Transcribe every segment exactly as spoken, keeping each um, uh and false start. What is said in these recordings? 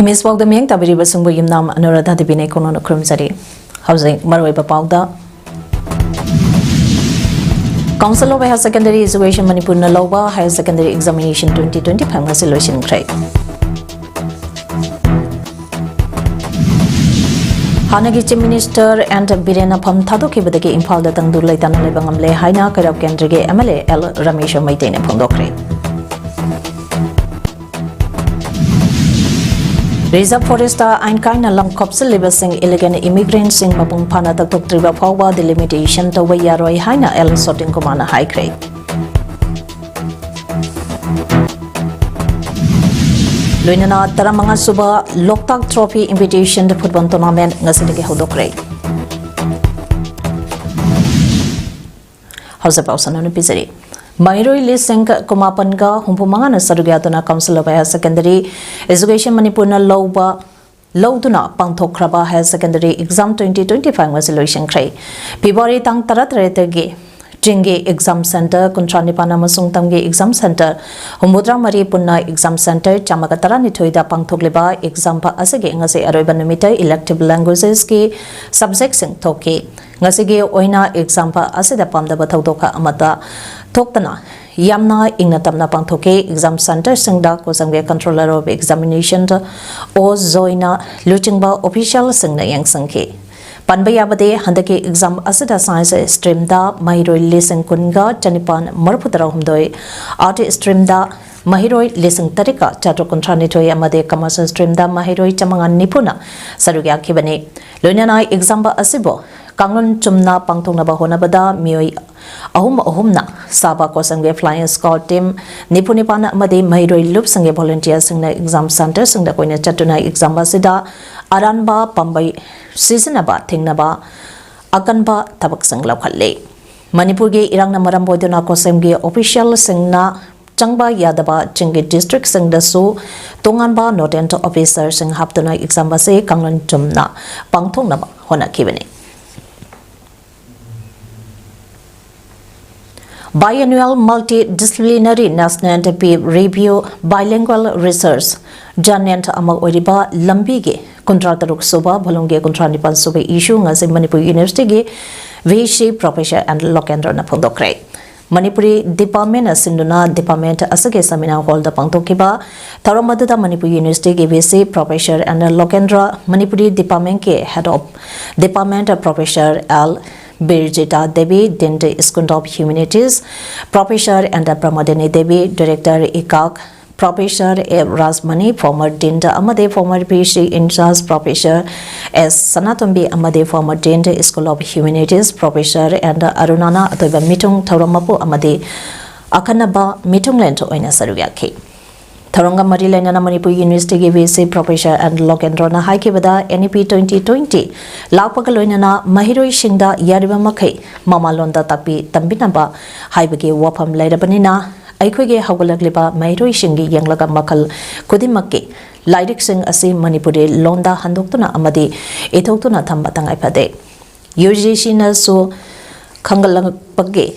ꯏꯁ ꯄꯥꯎꯗ ꯃꯤꯠꯌꯦꯡ ꯇꯥꯕꯤꯔꯤꯕꯁꯤꯡꯕꯨ ꯌꯨꯝꯅꯥꯝ ꯑꯅꯨꯔꯥꯙꯥ ꯗꯦꯕꯤꯅ ꯏꯀꯣꯟꯅꯅ ꯈꯨꯔꯨꯝꯖꯔꯤ꯫ ꯍꯧꯖꯤꯛ ꯃꯔꯨꯑꯣꯏꯕ ꯄꯥꯎꯗ, Council of Higher Secondary Education ꯃꯅꯤꯄꯨꯔꯅ ꯂꯧꯕ Higher Secondary Examination twenty twenty-five ꯉꯁꯤ ꯂꯣꯏꯁꯤꯟꯈ꯭ꯔꯦ꯫ ꯍꯥꯟꯅꯒꯤ Chief Minister N ꯕꯤꯔꯦꯟꯅ ꯐꯝ ꯊꯥꯗꯣꯛꯈꯤꯕꯗꯒꯤ ꯏꯝꯐꯥꯜꯗ ꯇꯪꯗꯨ ꯂꯩꯇꯥꯅ ꯂꯩꯕ ꯉꯝꯂꯦ ꯍꯥꯏꯅ ꯀꯩꯔꯥꯛ ꯀꯦꯟꯗ꯭ꯔꯒꯤ M L A L ꯔꯥꯃꯦꯁ꯭ꯋꯔ ꯃꯩꯇꯩꯅ ꯐꯣꯡꯗꯣꯛꯈ꯭ꯔꯦ꯫ Reserve Forest ꯑꯥꯏꯟ ꯀꯥꯏꯅ ꯂꯝ ꯈꯣꯞꯆꯤꯜꯂꯤꯕꯁꯤꯡ, illegal immigrantꯁꯤꯡ ꯃꯄꯨꯡ ꯐꯥꯅ ꯇꯛꯊꯣꯛꯇ꯭ꯔꯤꯕ ꯐꯥꯎꯕ delimitation ꯇꯧꯕ ꯌꯥꯔꯣꯏ ꯍꯥꯏꯅ L ꯁꯣꯇꯤꯟ ꯀꯨꯃꯥꯔꯅ ꯍꯥꯏꯈ꯭ꯔꯦ꯫ ꯂꯣꯏꯅꯅ ꯇꯔꯥꯃꯉꯥ ꯁꯨꯕ ꯂꯣꯛꯇꯥꯛ Trophy Invitation Football Tournament ꯉꯁꯤꯗꯒꯤ ꯍꯧꯗꯣꯛꯈ꯭ꯔꯦ꯫ ꯍꯧꯖꯤꯛ ꯄꯥꯎ ꯁꯟꯗꯣꯛꯅ ꯄꯤꯖꯔꯤ꯫ ꯃꯍꯩꯔꯣꯏ ꯂꯤꯁꯤꯡ ꯀꯨꯟꯃꯥꯄꯟꯒ ꯍꯨꯝꯐꯨ ꯃꯉꯥꯅ ꯁꯔꯨꯛ ꯌꯥꯗꯨꯅ Council of Higher Secondary Education ꯃꯅꯤꯄꯨꯔꯅ ꯂꯧꯕ, ꯂꯧꯗꯨꯅ ꯄꯥꯡꯊꯣꯛꯈ꯭ꯔꯕ Higher Secondary Exam twenty twenty-five ꯉꯁꯤ ꯂꯣꯏꯁꯤꯟꯈ꯭ꯔꯦ꯫ February ꯇꯥꯡ ꯇꯔꯥꯇꯔꯦꯠꯇꯒꯤ ꯆꯤꯡꯒꯤ exam centre ꯀꯨꯟꯊ꯭ꯔꯥ ꯅꯤꯄꯥꯟ ꯑꯃꯁꯨꯡ ꯇꯝꯒꯤ exam centre ꯍꯨꯝꯐꯨꯇꯔꯥ ꯃꯔꯤ ꯄꯨꯟꯅ exam centre ꯆꯥꯝꯃꯒ ꯇꯔꯥꯅꯤꯊꯣꯏꯗ ꯄꯥꯡꯊꯣꯛꯂꯤꯕ exam ꯑꯁꯤꯒꯤ ꯉꯁꯤ ꯑꯔꯣꯏꯕ ꯅꯨꯃꯤꯠꯇ elective languagesꯀꯤ subjectꯁꯤꯡ ꯊꯣꯛꯈꯤ꯫ ꯉꯁꯤꯒꯤ ꯑꯣꯏꯅ exam ꯑꯁꯤꯗ ꯄꯥꯝꯗꯕ ꯊꯧꯗꯣꯛ ꯑꯃꯠꯇ ꯊꯣꯛꯇꯅ ꯌꯥꯝꯅ ꯏꯪꯅ ꯇꯞꯅ ꯄꯥꯡꯊꯣꯛꯈꯤ꯫ Exam centreꯁꯤꯡꯗ ꯀꯣꯆꯝꯒꯤ Controller of Examination ꯑꯣ ꯖꯣꯏꯅ ꯂꯨꯆꯤꯡꯕ officialꯁꯤꯡꯅ ꯌꯦꯡꯁꯤꯟꯈꯤ꯫ ꯄꯟꯕ ꯌꯥꯕꯗꯤ, ꯍꯟꯗꯛꯀꯤ exam ꯑꯁꯤꯗ Science streamꯗ ꯃꯍꯩꯔꯣꯏ ꯂꯤꯁꯤꯡ ꯀꯨꯟꯒ ꯆꯅꯤꯄꯥꯟ ꯃꯔꯤꯐꯨ ꯇꯔꯥꯍꯨꯝꯗꯣꯏ, Art streamꯗ ꯃꯍꯩꯔꯣꯏ ꯂꯤꯁꯤꯡ ꯇꯔꯦꯠꯀ ꯆꯥꯇ꯭ꯔꯨꯛ ꯀꯨꯟꯊ꯭ꯔꯥ ꯅꯤꯊꯣꯏ ꯑꯃꯗꯤ Commerce streamꯗ ꯃꯍꯩꯔꯣꯏ ꯆꯥꯃꯉꯥ ꯅꯤꯐꯨꯅ ꯁꯔꯨꯛ ꯌꯥꯈꯤꯕꯅꯤ꯫ ꯂꯣꯏꯅꯅ exam ꯑꯁꯤꯕꯨ ꯀꯥꯡꯂꯣꯟ ꯆꯨꯝꯅ ꯄꯥꯡꯊꯣꯛꯅꯕ ꯍꯣꯠꯅꯕꯗ ꯃꯤꯑꯣꯏ ꯑꯍꯨꯝ ꯑꯍꯨꯝꯅ ꯁꯥꯕ ꯀꯣꯆꯝꯒꯤ flying squad team ꯅꯤꯐꯨ ꯅꯤꯄꯥꯟ ꯑꯃꯗꯤ ꯃꯍꯩꯔꯣꯏ ꯂꯨꯞꯁꯤꯡꯒꯤ volunteerꯁꯤꯡꯅ exam centreꯁꯤꯡꯗ ꯀꯣꯏꯅ ꯆꯠꯇꯨꯅ exam ꯑꯁꯤꯗ ꯑꯔꯥꯟꯕ ꯄꯥꯝꯕꯩ ꯁꯤꯖꯤꯟꯅꯕ ꯊꯤꯡꯅꯕ ꯑꯀꯟꯕ ꯊꯕꯛꯁꯤꯡ ꯂꯧꯈꯠꯂꯤ꯫ ꯃꯅꯤꯄꯨꯔꯒꯤ ꯏꯔꯥꯡꯅ ꯃꯔꯝ ꯑꯣꯏꯗꯨꯅ ꯀꯣꯆꯝꯒꯤ officialꯁꯤꯡꯅ ꯆꯪꯕ ꯌꯥꯗꯕ ꯆꯤꯡꯒꯤ districtꯁꯤꯡꯗꯁꯨ ꯇꯣꯉꯥꯟꯕ nodal officerꯁꯤꯡ ꯍꯥꯞꯇꯨꯅ exam ꯑꯁꯤ ꯀꯥꯡꯂꯣꯟ ꯆꯨꯝꯅ ꯄꯥꯡꯊꯣꯛꯅꯕ ꯍꯣꯠꯅꯈꯤꯕꯅꯤ꯫ Biannual Multidisciplinary National P Review Bilingual Research Journal ꯑꯃ ꯑꯣꯏꯔꯤꯕ ꯂꯝꯕꯤꯒꯤ ꯀꯨꯟꯊ꯭ꯔꯥ ꯇꯔꯨꯛ ꯁꯨꯕ volume ꯒꯤ ꯀꯨꯟꯊ꯭ꯔꯥ ꯅꯤꯄꯥꯟ ꯁꯨꯕ issue ꯉꯁꯤ ꯃꯅꯤꯄꯨꯔ University ꯒꯤ V C Professor N Lokendra ꯅ ꯐꯣꯡꯗꯣꯛꯈ꯭ꯔꯦ꯫ ꯃꯅꯤꯄꯨꯔꯤ department ꯅ ꯁꯤꯟꯗꯨꯅ department ꯑꯁꯤꯒꯤ seminar hall ꯗ ꯄꯥꯡꯊꯣꯛꯈꯤꯕ ꯊꯧꯔꯝ ꯑꯗꯨꯗ ꯃꯅꯤꯄꯨꯔ University ꯒꯤ V C Professor N Lokendra, Manipuri department ꯀꯤ Head of Department Professor L Birjita Devi, Dean School of Humanities Professor N Pramodini Devi, Director ICAC Professor A Rajmani, former Dean ꯑꯃꯗꯤ former V C in charge Professor S Sanatombi ꯑꯃꯗꯤ former Dean School of Humanities Professor N Arunana ꯑꯇꯣꯏꯕ ꯃꯤꯊꯨꯡ ꯊꯧꯔꯝ ꯃꯄꯨ ꯑꯃꯗꯤ ꯑꯈꯟꯅꯕ ꯃꯤꯊꯨꯡꯂꯦꯟ ꯑꯣꯏꯅ ꯁꯔꯨꯛ ꯌꯥꯈꯤ꯫ ꯊꯧꯔꯝꯒ ꯃꯔꯤ ꯂꯩꯅꯅ ꯃꯅꯤꯄꯨꯔ University ꯒꯤ V C Professor N Lokendra ꯅ ꯍꯥꯏꯈꯤꯕꯗ, N E P twenty twenty ꯂꯥꯛꯄꯒ ꯂꯣꯏꯅꯅ ꯃꯍꯩꯔꯣꯏꯁꯤꯡꯗ ꯌꯥꯔꯤꯕ ꯃꯈꯩ ꯃꯃꯥꯂꯣꯟꯗ ꯇꯥꯛꯄꯤ ꯇꯝꯕꯤꯅꯕ ꯍꯥꯏꯕꯒꯤ ꯋꯥꯐꯝ ꯂꯩꯔꯕꯅꯤꯅ, ꯑꯩꯈꯣꯏꯒꯤ ꯍꯧꯒꯠꯂꯛꯂꯤꯕ ꯃꯍꯩꯔꯣꯏꯁꯤꯡꯒꯤ ꯌꯦꯡꯂꯒ ꯃꯈꯜ ꯈꯨꯗꯤꯡꯃꯛꯀꯤ ꯂꯥꯏꯔꯤꯛꯁꯤꯡ ꯑꯁꯤ ꯃꯅꯤꯄꯨꯔꯤ ꯂꯣꯟꯗ ꯍꯟꯗꯣꯛꯇꯨꯅ ꯑꯃꯗꯤ ꯏꯊꯣꯛꯇꯨꯅ ꯊꯝꯕ ꯇꯉꯥꯏ ꯐꯗꯦ꯫ U G C ꯅꯁꯨ ꯈꯪꯒꯠꯂꯛꯄꯒꯤ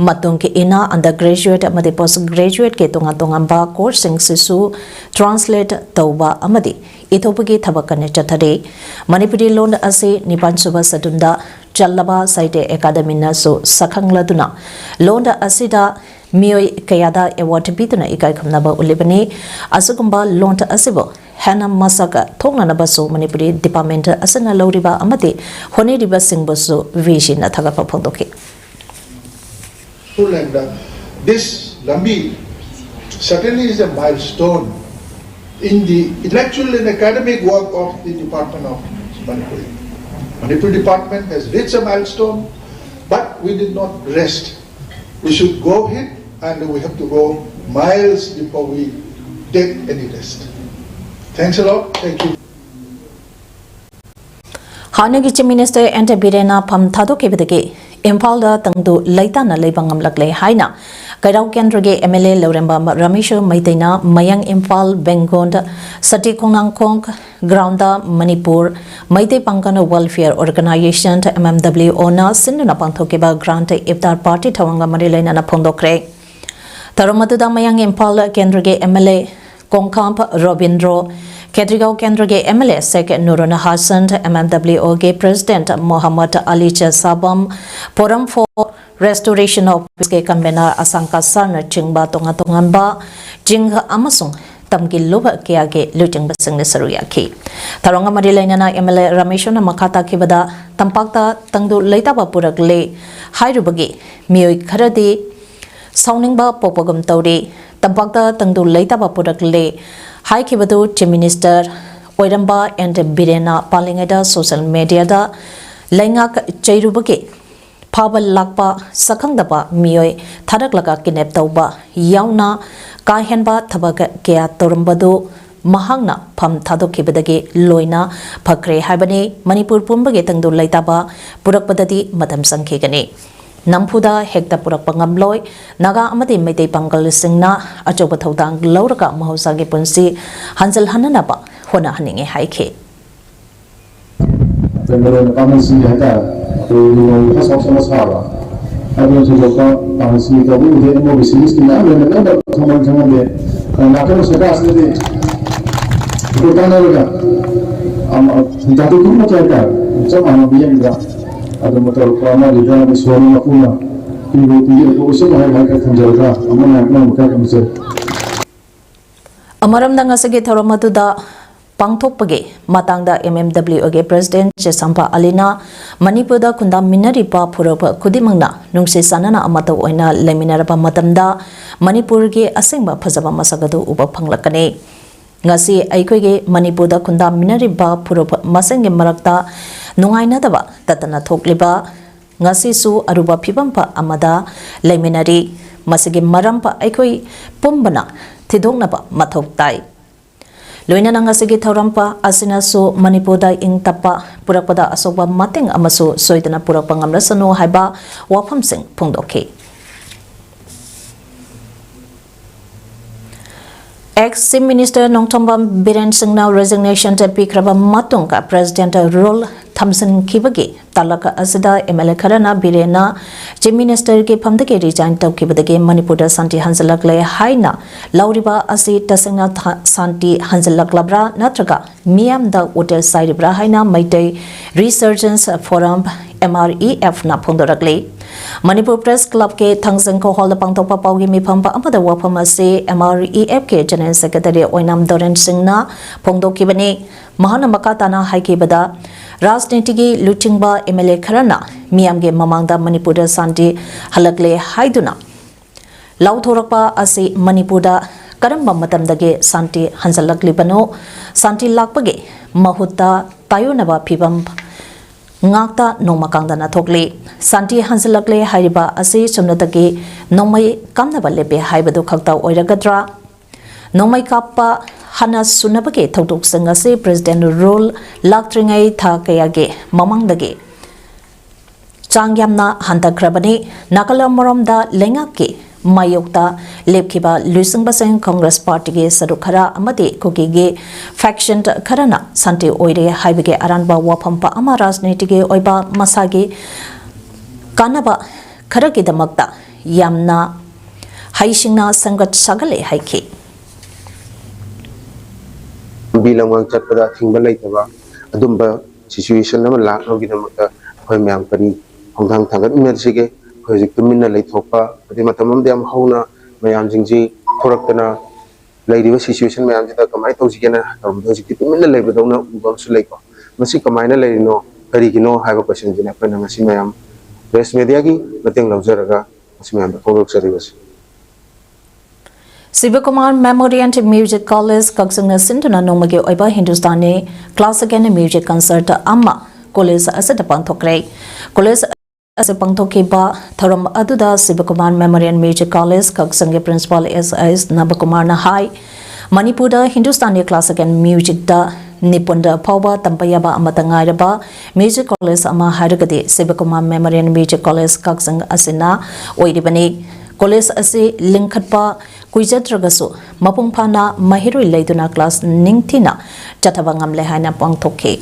ꯃꯇꯨꯡ ꯏꯟꯅ undergraduate ꯑꯃꯗꯤ post graduate ꯀꯤ ꯇꯣꯉꯥꯟ ꯇꯣꯉꯥꯟꯕ course ꯁꯤꯡꯁꯤꯁꯨ translate ꯇꯧꯕ ꯑꯃꯗꯤ ꯏꯊꯣꯛꯄꯒꯤ ꯊꯕꯛ ꯀꯟꯅ ꯆꯠꯊꯔꯤ꯫ ꯃꯅꯤꯄꯨꯔꯤ ꯂꯣꯟ ꯑꯁꯤ ꯅꯤꯄꯥꯟ ꯁꯨꯕ schedule ꯗ ꯆꯜꯂꯕ ꯁꯥꯍꯤꯇ꯭ꯌ ꯑꯦꯀꯥꯗꯃꯤꯅꯁꯨ ꯁꯛꯈꯪꯂꯗꯨꯅ ꯂꯣꯟ ꯑꯁꯤꯗ ꯃꯤꯑꯣꯏ ꯀꯌꯥꯗ award ꯄꯤꯗꯨꯅ ꯏꯀꯥꯏ ꯈꯨꯝꯅꯕ ꯎꯠꯂꯤꯕꯅꯤ꯫ ꯑꯁꯤꯒꯨꯝꯕ ꯂꯣꯟ ꯑꯁꯤꯕꯨ ꯍꯦꯟꯅ ꯃꯁꯛ ꯊꯣꯛꯅꯅꯕꯁꯨ ꯃꯅꯤꯄꯨꯔꯤ department ꯑꯁꯤꯅ ꯂꯧꯔꯤꯕ ꯑꯃꯗꯤ ꯍꯣꯠꯅꯔꯤꯕꯁꯤꯡꯕꯨꯁꯨ V C ꯅ ꯊꯥꯒꯠꯄ ꯐꯣꯡꯗꯣꯛꯈꯤ꯫ And uh, this Lambi certainly is a milestone in the intellectual and academic work of the Department of Manipuri. Manipuri department has reached a milestone, but we did not rest. We should go ahead and we have to go miles before we take any rest. Thanks a lot. Thank you. ꯍꯥꯟꯅꯒꯤ Chief Minister N Biren ꯅ ꯐꯝ ꯊꯥꯗꯣꯛꯈꯤꯕꯗꯒꯤ ꯏꯝꯐꯥꯜꯗ ꯇꯪꯗꯨ ꯂꯩꯇꯥꯅ ꯂꯩꯕ ꯉꯝꯂꯛꯂꯦ ꯍꯥꯏꯅ ꯀꯩꯔꯥꯎ ꯀꯦꯟꯗ꯭ꯔꯒꯤ M L A ꯂꯧꯔꯦꯝꯕꯝ ꯔꯥꯃꯦꯁꯣꯔ ꯃꯩꯇꯩꯅ ꯃꯌꯥꯡ ꯏꯝꯐꯥꯜ ꯕꯦꯡꯒꯣꯟꯗ ꯁꯇꯤ Khongnangkhong ground Manipur Meitei Pangal Welfare Organisation, M M W O, ꯅ ꯁꯤꯟꯗꯨꯅ ꯄꯥꯡꯊꯣꯛꯈꯤꯕ ꯒ꯭ꯔꯥꯟꯠ ꯏꯐꯇꯥꯔ ꯄꯥꯔꯇꯤ ꯊꯧꯔꯝꯒ ꯃꯔꯤ ꯂꯩꯅꯅ ꯐꯣꯡꯗꯣꯛꯈ꯭ꯔꯦ꯫ ꯊꯧꯔꯝ ꯑꯗꯨꯗ ꯃꯌꯥꯡ ꯏꯝꯐꯥꯜ ꯀꯦꯟꯗ꯭ꯔꯒꯤ M L A ꯀꯣꯡꯈꯥꯝ ꯔꯣꯕꯤꯟꯗ꯭ꯔꯣ, ꯈꯦꯇ꯭ꯔꯤꯒꯥꯎ ꯀꯦꯟꯗ꯭ꯔꯒꯤ M L A Sheikh Nurun Hasan, M M W O ꯒꯤ president Mohammad Ali Chesabam, Forum for Restoration of Peace ꯀꯤ ꯀꯟꯚꯦꯅꯔ ꯑꯁꯥꯡ ꯀꯁꯥꯔꯅꯆꯤꯡꯕ ꯇꯣꯉꯥꯟ ꯇꯣꯉꯥꯟꯕ ꯆꯤꯡ ꯑꯃꯁꯨꯡ ꯇꯝꯒꯤ ꯂꯨꯞ ꯀꯌꯥꯒꯤ ꯂꯨꯆꯤꯡꯕꯁꯤꯡꯅ ꯁꯔꯨꯛ ꯌꯥꯈꯤ꯫ ꯊꯧꯔꯝꯒ ꯃꯔꯤ ꯂꯩꯅꯅ M L A ꯔꯥꯃꯦꯁꯣꯔꯅ ꯃꯈꯥ ꯇꯥꯈꯤꯕꯗ, ꯇꯝꯄꯥꯛꯇ ꯇꯪꯗꯨ ꯂꯩꯇꯥꯕ ꯄꯨꯔꯛꯂꯦ ꯍꯥꯏꯔꯨꯕꯒꯤ ꯃꯤꯑꯣꯏ ꯈꯔꯗꯤ ꯁꯥꯎꯅꯤꯡꯕ ꯄꯣꯛꯄꯒꯨꯝ ꯇꯧꯔꯤ꯫ ꯇꯝꯄꯥꯛꯇ ꯇꯪꯗꯨ ꯂꯩꯇꯥꯕ ꯄꯨꯔꯛꯂꯦ ꯍꯥꯏꯈꯤꯕꯗꯨ Chief Minister ꯑꯣꯏꯔꯝꯕ ꯑꯦꯟ ꯕꯤꯔꯦꯟꯅ ꯄꯥꯜꯂꯤꯉꯩꯗ ꯁꯣꯁꯤꯌꯦꯜ ꯃꯦꯗꯤꯌꯥꯗ ꯂꯩꯉꯥꯛ ꯆꯩꯔꯨꯕꯒꯤ ꯐꯥꯕ ꯂꯥꯛꯄ ꯁꯛꯈꯪꯗꯕ ꯃꯤꯑꯣꯏ ꯊꯥꯔꯛꯂꯒ ꯀꯤꯗꯅꯦꯞ ꯇꯧꯕ ꯌꯥꯎꯅ ꯀꯥ ꯍꯦꯟꯕ ꯊꯕꯛ ꯀꯌꯥ ꯇꯧꯔꯝꯕꯗꯨ ꯃꯍꯥꯛꯅ ꯐꯝ ꯊꯥꯗꯣꯛꯈꯤꯕꯗꯒꯤ ꯂꯣꯏꯅ ꯐꯈ꯭ꯔꯦ ꯍꯥꯏꯕꯅꯤ꯫ ꯃꯅꯤꯄꯨꯔ ꯄꯨꯝꯕꯒꯤ ꯇꯪꯗꯨ ꯂꯩꯇꯥꯕ ꯄꯨꯔꯛꯄꯗꯗꯤ ꯃꯇꯝ ꯆꯪꯈꯤꯒꯅꯤ꯫ ꯅꯝꯐꯨꯗ ꯍꯦꯛꯇ ꯄꯨꯔꯛꯄ ꯉꯝꯂꯣꯏ꯫ ꯅꯥꯒꯥ ꯑꯃꯗꯤ ꯃꯩꯇꯩ ꯄꯥꯡꯒꯜꯁꯤꯡꯅ ꯑꯆꯧꯕ ꯊꯧꯗꯥꯡ ꯂꯧꯔꯒ ꯃꯍꯧꯁꯥꯒꯤ ꯄꯨꯟꯁꯤ ꯍꯟꯖꯤꯜꯍꯟꯅꯅꯕ ꯍꯣꯠꯅꯍꯟꯅꯤꯡꯏ ꯍꯥꯏꯈꯤ꯫ ꯑꯩꯈꯣꯏ ꯃꯔꯨ ꯑꯣꯏꯅ ꯄꯥꯡꯒꯜꯁꯤꯡꯒꯤ ꯍꯥꯏꯇꯥꯔꯦ, ꯑꯩꯈꯣꯏ ꯅꯣꯡꯃꯒꯤ ꯍꯣꯁ ꯍꯣꯁ ꯑꯃ ꯁꯥꯕ, ꯑꯗꯨꯅ ꯊꯣꯏꯗꯣꯛꯄ ꯄꯥꯡꯒꯜꯁꯤꯡꯒꯤ ꯇꯧꯕ ꯎꯗꯦ꯫ ꯑꯃꯣꯕꯤ ꯁꯤꯔꯤꯁꯀꯤ ꯃꯌꯥꯝ ꯂꯩꯔꯝꯃꯦ, ꯂꯣꯏꯅꯃꯛ ꯊꯧꯃꯜ ꯈꯪꯍꯟꯗꯦ꯫ ꯑꯗꯨꯅ ꯉꯥꯛꯇꯪ ꯁꯔꯀꯥꯔꯁꯤꯅꯗꯤ ꯑꯩꯈꯣꯏ ꯇꯥꯟꯅꯔꯒ ꯑꯃ, ꯖꯥꯇꯤ ꯈꯨꯗꯤꯡꯃꯛꯀꯤ ꯍꯥꯏꯇꯥꯔꯦ, ꯆꯞ ꯃꯥꯟꯅꯕ ꯃꯤꯠꯌꯦꯡꯗ ꯑꯗꯨꯝꯕ ꯇꯧꯔꯛꯄ ꯑꯃ ꯂꯤꯗꯔ ꯑꯃ ꯏꯁꯣꯔꯅ ꯃꯄꯨꯅ ꯄꯤꯕ ꯄꯤꯕꯤꯔꯛꯄ ꯑꯣꯏꯁꯅꯨ ꯍꯥꯏꯕ ꯍꯥꯏꯇꯥꯔꯦ ꯊꯝꯖꯔꯒ ꯑꯃꯨꯛ ꯍꯟꯅ ꯑꯃꯨꯛ ꯃꯈꯥ ꯇꯝꯖꯔꯤ꯫ ꯑꯃꯔꯣꯝꯗ ꯉꯁꯤꯒꯤ ꯊꯧꯔꯝ ꯑꯗꯨꯗ ꯄꯥꯡꯊꯣꯛꯄꯒꯤ ꯃꯇꯥꯡꯗ M M W O ꯒꯤ ꯄ꯭ꯔꯦꯁꯤꯗꯦꯟꯠ ꯆꯦꯁꯥꯝꯄ ꯑꯂꯤꯅ ꯃꯅꯤꯄꯨꯔꯗ ꯈꯨꯟꯗꯥꯃꯤꯟꯅꯔꯤꯕ ꯐꯨꯔꯨꯞ ꯈꯨꯗꯤꯡꯃꯛꯅ ꯅꯨꯡꯁꯤ ꯆꯥꯟꯅꯅ ꯑꯃꯠꯇ ꯑꯣꯏꯅ ꯂꯩꯃꯤꯟꯅꯔꯕ ꯃꯇꯝꯗ ꯃꯅꯤꯄꯨꯔꯒꯤ ꯑꯁꯦꯡꯕ ꯐꯖꯕ ꯃꯁꯛ ꯑꯗꯨ ꯎꯕ ꯐꯪꯂꯛꯀꯅꯤ꯫ ꯉꯁꯤ ꯑꯩꯈꯣꯏꯒꯤ ꯃꯅꯤꯄꯨꯔꯗ ꯈꯨꯟꯗꯥꯃꯤꯟꯅꯔꯤꯕ ꯐꯨꯔꯨꯞ ꯃꯁꯦꯟꯒꯤ ꯃꯔꯛꯇ ꯅꯨꯡꯉꯥꯏꯅꯗꯕ ꯇꯠꯇꯅ ꯊꯣꯛꯂꯤꯕ ꯉꯁꯤꯁꯨ ꯑꯔꯨꯕ ꯐꯤꯕꯝ ꯑꯃꯗ ꯂꯩꯃꯤꯟꯅꯔꯤ꯫ ꯃꯁꯤꯒꯤ ꯃꯔꯝ ꯑꯩꯈꯣꯏ ꯄꯨꯝꯕꯅ ꯊꯤꯗꯣꯛꯅꯕ ꯃꯊꯧ ꯇꯥꯏ꯫ ꯂꯣꯏꯅꯅ ꯉꯁꯤꯒꯤ ꯊꯧꯔꯝ ꯑꯁꯤꯅꯁꯨ ꯃꯅꯤꯄꯨꯔꯗ ꯏꯪ ꯇꯞꯄ ꯄꯨꯔꯛꯄꯗ ꯑꯁꯣꯛꯄ ꯃꯇꯦꯡ ꯑꯃꯁꯨ ꯁꯣꯏꯗꯅ ꯄꯨꯔꯛꯄ ꯉꯝꯂꯁꯅꯨ ꯍꯥꯏꯕ ꯋꯥꯐꯝꯁꯤꯡ ꯐꯣꯡꯗꯣꯛꯈꯤ꯫ Ex Chief Minister Nongthombam Biren ꯁꯤꯡꯅ resignation ꯄꯤꯈ꯭ꯔꯕ ꯃꯇꯨꯡꯗ President rule ꯊꯝꯖꯤꯟꯈꯤꯕꯒꯤ ꯇꯥꯂꯛ ꯑꯁꯤꯗ M L A ꯈꯔꯅ ꯕꯤꯔꯦꯟꯅ Chief Minister ꯒꯤ ꯐꯝꯗꯒꯤ resign ꯇꯧꯈꯤꯕꯗꯒꯤ ꯃꯅꯤꯄꯨꯔꯗ ꯁꯥꯟꯇꯤ ꯍꯟꯖꯤꯜꯂꯛꯂꯦ ꯍꯥꯏꯅ ꯂꯧꯔꯤꯕ ꯑꯁꯤ ꯇꯁꯦꯡꯅ ꯊ-, ꯁꯥꯟꯇꯤ ꯍꯟꯖꯤꯜꯂꯛꯂꯕ꯭ꯔꯥ ꯅꯠꯇ꯭ꯔꯒ ꯃꯤꯌꯥꯝꯗ ꯎꯇꯦꯜ ꯆꯥꯏꯔꯤꯕ꯭ꯔꯥ ꯍꯥꯏꯅ Meitei Resurgence Forum, M R E F ꯅ ꯐꯣꯡꯗꯣꯔꯛꯂꯤ꯫ ꯃꯅꯤꯄꯨꯔ Press Club ꯀꯤ ꯊꯥꯡꯖꯤꯡ ꯍꯣꯜꯗ ꯄꯥꯡꯊꯣꯛꯄ ꯄꯥꯎꯒꯤ ꯃꯤꯐꯝ ꯑꯃꯗ ꯋꯥꯐꯝ ꯑꯁꯤ M R E F ꯀꯤ General Secretary ꯑꯣꯏꯅꯥꯝ ꯗꯣꯔꯦꯟ ꯁꯤꯡꯅ ꯐꯣꯡꯗꯣꯛꯈꯤꯕꯅꯤ꯫ ꯃꯍꯥꯛꯅ ꯃꯈꯥ ꯇꯥꯅ ꯍꯥꯏꯈꯤꯕꯗ, ꯔꯥꯖꯅꯤꯇꯤꯒꯤ ꯂꯨꯆꯤꯡꯕ M L A ꯈꯔꯅ ꯃꯤꯌꯥꯝꯒꯤ ꯃꯃꯥꯡꯗ ꯃꯅꯤꯄꯨꯔꯗ ꯁꯥꯟꯇꯤ ꯍꯜꯂꯛꯂꯦ ꯍꯥꯏꯗꯨꯅ ꯂꯥꯎꯊꯣꯔꯛꯄ ꯑꯁꯤ ꯃꯅꯤꯄꯨꯔꯗ ꯀꯔꯝꯕ ꯃꯇꯝꯗꯒꯤ ꯁꯥꯟꯇꯤ ꯍꯟꯖꯤꯜꯂꯛꯂꯤꯕꯅꯣ? ꯁꯥꯟꯇꯤ ꯂꯥꯛꯄꯒꯤ ꯃꯍꯨꯠꯇ ꯇꯥꯏꯑꯣꯟꯅꯕ ꯐꯤꯕꯝ ꯉꯥꯛꯇ ꯅꯣꯡꯃ ꯀꯥꯡꯗꯅ ꯊꯣꯛꯂꯤ꯫ ꯁꯥꯟꯇꯤ ꯍꯟꯖꯤꯜꯂꯛꯂꯦ ꯍꯥꯏꯔꯤꯕ ꯑꯁꯤ ꯁꯨꯞꯅꯇꯒꯤ ꯅꯣꯡꯃꯩ ꯀꯥꯞꯅꯕ ꯂꯦꯞꯄꯦ ꯍꯥꯏꯕꯗꯨ ꯈꯛꯇ ꯑꯣꯏꯔꯒꯗ꯭ꯔꯥ? ꯅꯣꯡꯃꯩ ꯀꯥꯞꯄ ꯍꯥꯟꯅ ꯁꯨꯅꯕꯒꯤ ꯊꯧꯗꯣꯛꯁꯤꯡ ꯑꯁꯤ President rule ꯂꯥꯛꯇ꯭ꯔꯤꯉꯩ ꯊꯥ ꯀꯌꯥꯒꯤ ꯃꯃꯥꯡꯗꯒꯤ ꯆꯥꯡ ꯌꯥꯝꯅ ꯍꯟꯊꯈ꯭ꯔꯕꯅꯤ꯫ ꯅꯥꯀꯜ ꯑꯃꯔꯣꯝꯗ ꯂꯩꯉꯥꯛꯀꯤ ꯃꯥꯌꯣꯛꯇ ꯂꯦꯞꯈꯤꯕ ꯂꯨꯆꯤꯡꯕꯁꯤꯡ, Congress Party ꯒꯤ ꯁꯔꯨꯛ ꯈꯔ ꯑꯃꯗꯤ ꯀꯨꯀꯤꯒꯤ faction ꯈꯔꯅ ꯁꯥꯟꯇꯤ ꯑꯣꯏꯔꯦ ꯍꯥꯏꯕꯒꯤ ꯑꯔꯥꯟꯕ ꯋꯥꯐꯝ ꯑꯃ ꯔꯥꯖꯅꯤꯇꯤꯒꯤ ꯑꯣꯏꯕ ꯃꯁꯥꯒꯤ ꯀꯥꯟꯅꯕ ꯈꯔꯒꯤꯗꯃꯛꯇ ꯌꯥꯝꯅ ꯍꯩꯁꯤꯡꯅ ꯁꯦꯝꯒꯠ ꯁꯥꯒꯠꯂꯦ ꯍꯥꯏꯈꯤ꯫ ꯂꯝꯕꯤ ꯂꯝꯒꯥꯡ ꯆꯠꯄꯗ ꯑꯊꯤꯡꯕ ꯂꯩꯇꯕ ꯑꯗꯨꯝꯕ situation ꯑꯃ ꯂꯥꯛꯅꯕꯒꯤꯗꯃꯛꯇ ꯑꯩꯈꯣꯏ ꯃꯌꯥꯝ ꯀꯔꯤ ꯈꯣꯡꯊꯥꯡ ꯊꯥꯡꯒꯠꯃꯤꯟꯅꯁꯤꯒꯦ? ꯑꯩꯈꯣꯏ ꯍꯧꯖꯤꯛ ꯇꯨꯃꯤꯟꯅ ꯂꯩꯊꯣꯛꯄ, ꯑꯗꯩ ꯃꯇꯝ ꯑꯃꯗ ꯌꯥꯝ ꯍꯧꯅ ꯃꯌꯥꯝꯁꯤꯡꯁꯤ ꯊꯣꯔꯛꯇꯅ ꯂꯩꯔꯤꯕ situation ꯃꯌꯥꯝꯁꯤꯗ ꯀꯃꯥꯏꯅ ꯇꯧꯁꯤꯒꯦꯅ ꯇꯧꯔꯝꯕꯗꯣ ꯍꯧꯖꯤꯛꯇꯤ ꯇꯨꯃꯤꯟꯅ ꯂꯩꯕꯗꯧꯅ ꯎꯕ ꯑꯃꯁꯨ ꯂꯩꯀꯣ꯫ ꯃꯁꯤ ꯀꯃꯥꯏꯅ ꯂꯩꯔꯤꯅꯣ, ꯀꯔꯤꯒꯤꯅꯣ ꯍꯥꯏꯕ question ꯁꯤꯅꯤ ꯑꯩꯈꯣꯏꯅ ꯉꯁꯤ ꯃꯌꯥꯝ press media ꯒꯤ ꯃꯇꯦꯡ ꯂꯧꯖꯔꯒ ꯉꯁꯤ ꯃꯌꯥꯝꯗ ꯐꯣꯡꯗꯣꯛꯆꯔꯤꯕꯁꯤ꯫ ꯁꯤꯕꯀꯨꯃꯥꯔ Memorial Music College ꯀꯛꯆꯤꯡꯅ ꯁꯤꯟꯗꯨꯅ ꯅꯣꯡꯃꯒꯤ ꯑꯣꯏꯕ Hindustani Classical Music Concert ꯑꯃ college ꯑꯁꯤꯗ ꯄꯥꯡꯊꯣꯛꯈ꯭ꯔꯦ꯫ College ꯑꯁꯤꯗ ꯄꯥꯡꯊꯣꯛꯈꯤꯕ ꯊꯧꯔꯝ ꯑꯗꯨꯗ ꯁꯤꯕꯀꯨꯃꯥꯔ Memorial Music College ꯀꯛꯆꯤꯡꯒꯤ Principal S S ꯅꯕꯀꯨꯃꯥꯔꯅ ꯍꯥꯏ, ꯃꯅꯤꯄꯨꯔꯗ ꯍꯤꯟꯗꯨꯁꯇꯥꯅꯤ ꯀ꯭ꯂꯥꯁꯤꯀꯦꯜ ꯃ꯭ꯌꯨꯖꯤꯛꯇ ꯅꯤꯄꯨꯟꯗ ꯐꯥꯎꯕ ꯇꯝꯕ ꯌꯥꯕ ꯑꯃꯠꯇ ꯉꯥꯏꯔꯕ ꯃ꯭ꯌꯨꯖꯤꯛ ꯀꯣꯂꯦꯖ ꯑꯃ ꯍꯥꯏꯔꯒꯗꯤ ꯁꯤꯕꯀꯨꯃꯥꯔ ꯃꯦꯃꯣꯔꯤꯌꯦꯜ ꯃ꯭ꯌꯨꯖꯤꯛ ꯀꯣꯂꯦꯖ ꯀꯛꯆꯤꯡ ꯑꯁꯤꯅ ꯑꯣꯏꯔꯤꯕꯅꯤ꯫ ꯀꯣꯂꯦꯖ ꯑꯁꯤ ꯂꯤꯡꯈꯠꯄ ꯀꯨꯏꯖꯗ꯭ꯔꯒꯁꯨ ꯃꯄꯨꯡ ꯐꯥꯅ ꯃꯍꯩꯔꯣꯏ ꯂꯩꯗꯨꯅ ꯀ꯭ꯂꯥꯁ ꯅꯤꯡꯊꯤꯅ ꯆꯠꯊꯕ ꯉꯝꯂꯦ ꯍꯥꯏꯅ ꯄꯥꯡꯊꯣꯛꯈꯤ꯫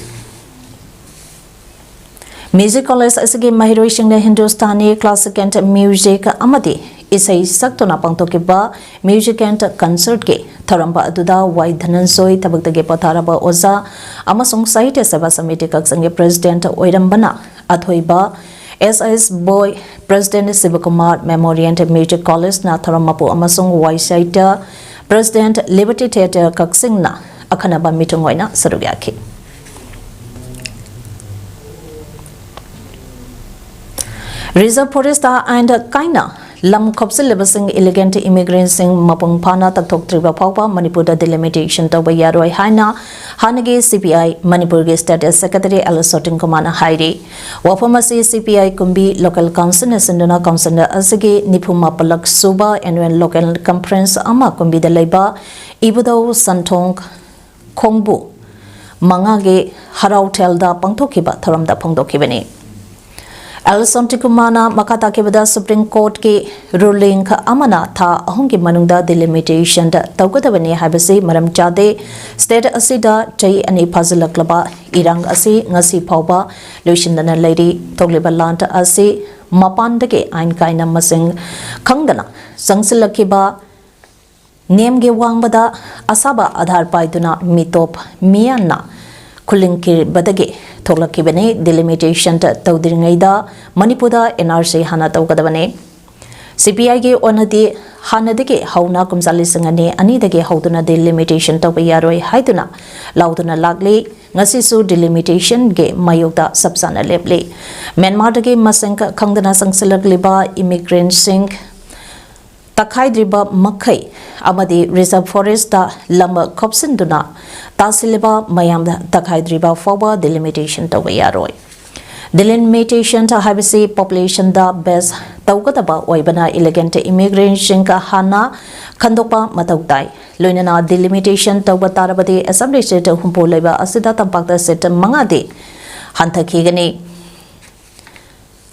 ꯃ꯭ꯌꯨꯖꯤꯛ ꯀꯣꯂꯦꯖ ꯑꯁꯤꯒꯤ ꯃꯍꯩꯔꯣꯏꯁꯤꯡꯅ ꯍꯤꯟꯗꯨꯁꯇꯥꯅꯤ ꯀ꯭ꯂꯥꯁꯤꯀꯦꯜ ꯃ꯭ꯌꯨꯖꯤꯛ ꯑꯃꯗꯤ ꯏꯁꯩ ꯁꯛꯇꯨꯅ ꯄꯥꯡꯊꯣꯛꯈꯤꯕ ꯃ꯭ꯌꯨꯖꯤꯛ ꯑꯦꯟ ꯀꯟꯁꯔꯠꯀꯤ ꯊꯧꯔꯝ ꯑꯗꯨꯗ ꯋꯥꯏ ꯙꯅꯟꯖꯣꯏ ꯊꯕꯛꯇꯒꯤ ꯄꯣꯊꯥꯔꯕ ꯑꯣꯖꯥ ꯑꯃꯁꯨꯡ ꯁꯥꯍꯤꯇ꯭ꯌ ꯁꯦꯕꯥ ꯁꯃꯤꯇꯤ ꯀꯛꯆꯤꯡꯒꯤ ꯄ꯭ꯔꯦꯁꯤꯗꯦꯟꯠ ꯑꯣꯏꯔꯝꯕꯅ ꯑꯊꯣꯏꯕ, ꯑꯦꯁ ꯑꯦꯁ ꯕꯣꯏ, ꯄ꯭ꯔꯦꯁꯤꯗꯦꯟꯠ ꯁꯤꯕꯀꯨꯃꯥꯔ ꯃꯦꯃꯣꯔꯤꯌꯦꯜ ꯃ꯭ꯌꯨꯖꯤꯛ ꯀꯣꯂꯦꯖꯅ ꯊꯧꯔꯝ ꯃꯄꯨ ꯑꯃꯁꯨꯡ ꯋꯥꯏ ꯁꯥꯍꯤꯇ꯭ꯌ ꯄ꯭ꯔꯦꯁꯤꯗꯦꯟꯠ ꯂꯤꯕꯔꯇꯤ ꯊꯤꯌꯦꯇꯔ ꯀꯛꯆꯤꯡꯅ ꯑꯈꯟꯅꯕ ꯃꯤꯊꯨꯡ ꯑꯣꯏꯅ ꯁꯔꯨꯛ ꯌꯥꯈꯤ꯫ ꯔꯤꯖꯔꯚ ꯐꯣꯔꯦꯁꯇ ꯑꯥꯏꯟ ꯀꯥꯏꯅ ꯂꯝ ꯈꯣꯞꯆꯤꯜꯂꯤꯕꯁꯤꯡ ꯏꯂꯤꯒꯦꯜ ꯏꯃꯤꯒ꯭ꯔꯦꯟꯠꯁꯤꯡ ꯃꯄꯨꯡ ꯐꯥꯅ ꯇꯛꯊꯣꯛꯇ꯭ꯔꯤꯕ ꯐꯥꯎꯕ ꯃꯅꯤꯄꯨꯔꯗ ꯗꯤꯂꯤꯃꯤꯇꯦꯁꯟ ꯇꯧꯕ ꯌꯥꯔꯣꯏ ꯍꯥꯏꯅ ꯍꯥꯟꯅꯒꯤ ꯁꯤ ꯄꯤ ꯑꯥꯏ ꯃꯅꯤꯄꯨꯔꯒꯤ ꯁ꯭ꯇꯦꯠ ꯁꯦꯀ꯭ꯔꯦꯇꯔꯤ ꯑꯦꯜ ꯁꯣꯇꯤꯟ ꯀꯨꯃꯥꯔꯅ ꯍꯥꯏꯔꯤ꯫ ꯋꯥꯐꯝ ꯑꯁꯤ ꯁꯤ ꯄꯤ ꯑꯥꯏ ꯀꯨꯝꯕꯤ ꯂꯣꯀꯦꯜ ꯀꯥꯎꯟꯁꯤꯜꯅ ꯁꯤꯟꯗꯨꯅ ꯀꯥꯎꯟꯁꯤꯜ ꯑꯁꯤꯒꯤ ꯅꯤꯐꯨ ꯃꯥꯄꯜꯂꯛ ꯁꯨꯕ ꯑꯦꯅꯨꯋꯦꯜ ꯂꯣꯀꯦꯜ ꯀꯟꯐꯔꯦꯟꯁ ꯑꯃ ꯀꯨꯝꯕꯤꯗ ꯂꯩꯕ ꯏꯕꯨꯙꯧ ꯁꯟꯊꯣꯡ ꯈꯣꯡꯕꯨ ꯃꯉꯥꯒꯤ ꯍꯔꯥꯎꯊꯦꯜꯗ ꯄꯥꯡꯊꯣꯛꯈꯤꯕ ꯊꯧꯔꯝꯗ ꯐꯣꯡꯗꯣꯛꯈꯤꯕꯅꯤ꯫ ꯑꯦꯜ ꯁꯣꯟꯇꯤꯀꯨꯃꯥꯔꯅ ꯃꯈꯥ ꯇꯥꯈꯤꯕꯗ ꯁꯨꯄ꯭ꯔꯤꯝ ꯀꯣꯔꯠꯀꯤ ꯔꯨꯂꯤꯡ ꯑꯃꯅ ꯊꯥ ꯑꯍꯨꯝꯒꯤ ꯃꯅꯨꯡꯗ ꯗꯤꯂꯤꯃꯤꯇꯦꯁꯟ ꯇꯧꯒꯗꯕꯅꯤ ꯍꯥꯏꯕꯁꯤ ꯃꯔꯝ ꯆꯥꯗꯦ꯫ ꯁ꯭ꯇꯦꯠ ꯑꯁꯤꯗ ꯆꯍꯤ ꯑꯅꯤ ꯐꯥꯖꯤꯜꯂꯛꯂꯕ ꯏꯔꯥꯡ ꯑꯁꯤ ꯉꯁꯤ ꯐꯥꯎꯕ ꯂꯣꯏꯁꯤꯟꯗꯅ ꯂꯩꯔꯤ꯫ ꯊꯣꯛꯂꯤꯕ ꯂꯥꯟ ꯑꯁꯤ ꯃꯄꯥꯟꯗꯒꯤ ꯑꯥꯏꯟ ꯀꯥꯏꯅ ꯃꯁꯤꯡ ꯈꯪꯗꯅ ꯆꯪꯁꯤꯜꯂꯛꯈꯤꯕ ꯅꯦꯝꯒꯤ ꯋꯥꯡꯃꯗ ꯑꯁꯥꯕ ꯑꯙꯥꯔ ꯄꯥꯏꯗꯨꯅ ꯃꯤꯇꯣꯞ ꯃꯤꯌꯥꯝꯅ ꯈꯨꯂꯤꯡꯈꯤꯕꯗꯒꯤ ꯊꯣꯛꯂꯛꯈꯤꯕꯅꯤ꯫ ꯗꯤꯂꯤꯃꯤꯇꯦꯁꯟ ꯇꯧꯗ꯭ꯔꯤꯉꯩꯗ ꯃꯅꯤꯄꯨꯔꯗ ꯑꯦꯟ ꯑꯥꯔ ꯁꯤ ꯍꯥꯟꯅ ꯇꯧꯒꯗꯕꯅꯤ꯫ ꯁꯤ ꯄꯤ ꯑꯥꯏꯒꯤ ꯑꯣꯏꯅꯗꯤ ꯍꯥꯟꯅꯗꯒꯤ ꯍꯧꯅ ꯀꯨꯝꯖꯥ ꯂꯤꯁꯤꯡ ꯑꯅꯤ ꯑꯅꯤꯗꯒꯤ ꯍꯧꯗꯨꯅ ꯗꯤꯂꯤꯃꯤꯇꯦꯁꯟ ꯇꯧꯕ ꯌꯥꯔꯣꯏ ꯍꯥꯏꯗꯨꯅ ꯂꯥꯎꯗꯨꯅ ꯂꯥꯛꯂꯤ꯫ ꯉꯁꯤꯁꯨ ꯗꯤꯂꯤꯃꯤꯇꯦꯁꯟꯒꯤ ꯃꯥꯌꯣꯛꯇ ꯆꯞ ꯆꯥꯅ ꯂꯦꯞꯂꯤ꯫ ꯃ꯭ꯌꯥꯟꯃꯥꯔꯗꯒꯤ ꯃꯁꯤꯡ ꯈꯪꯗꯅ ꯆꯪꯁꯤꯜꯂꯛꯂꯤꯕ ꯏꯃꯤꯒ꯭ꯔꯦꯟꯠꯁꯤꯡ ꯇꯛꯈꯥꯏꯗ꯭ꯔꯤꯕ ꯃꯈꯩ ꯑꯃꯗꯤ ꯔꯤꯖꯔꯚ ꯐꯣꯔꯦꯁꯇ ꯂꯝ ꯈꯣꯞꯆꯤꯟꯗꯨꯅ ꯇꯥꯁꯤꯜꯂꯤꯕ ꯃꯌꯥꯝꯗ ꯇꯛꯈꯥꯏꯗ꯭ꯔꯤꯕ ꯐꯥꯎꯕ ꯗꯤꯂꯤꯃꯤꯇꯦꯁꯟ ꯇꯧꯕ ꯌꯥꯔꯣꯏ꯫ Delimitation ꯍꯥꯏꯕꯁꯤ population ꯗ base ꯇꯧꯒꯗꯕ ꯑꯣꯏꯕꯅ, illegal immigrant ꯁꯤꯡ ꯍꯥꯟꯅ ꯈꯟꯗꯣꯛꯄ ꯃꯊꯧ ꯇꯥꯏ꯫ ꯂꯣꯏꯅꯅ delimitation ꯇꯧꯕ ꯇꯥꯔꯕꯗꯤ Assembly seat ꯍꯨꯝꯐꯨ ꯂꯩꯕ ꯑꯁꯤꯗ ꯇꯝꯄꯥꯛꯇ seat ꯃꯉꯥꯗꯤ ꯍꯟꯊꯈꯤꯒꯅꯤ꯫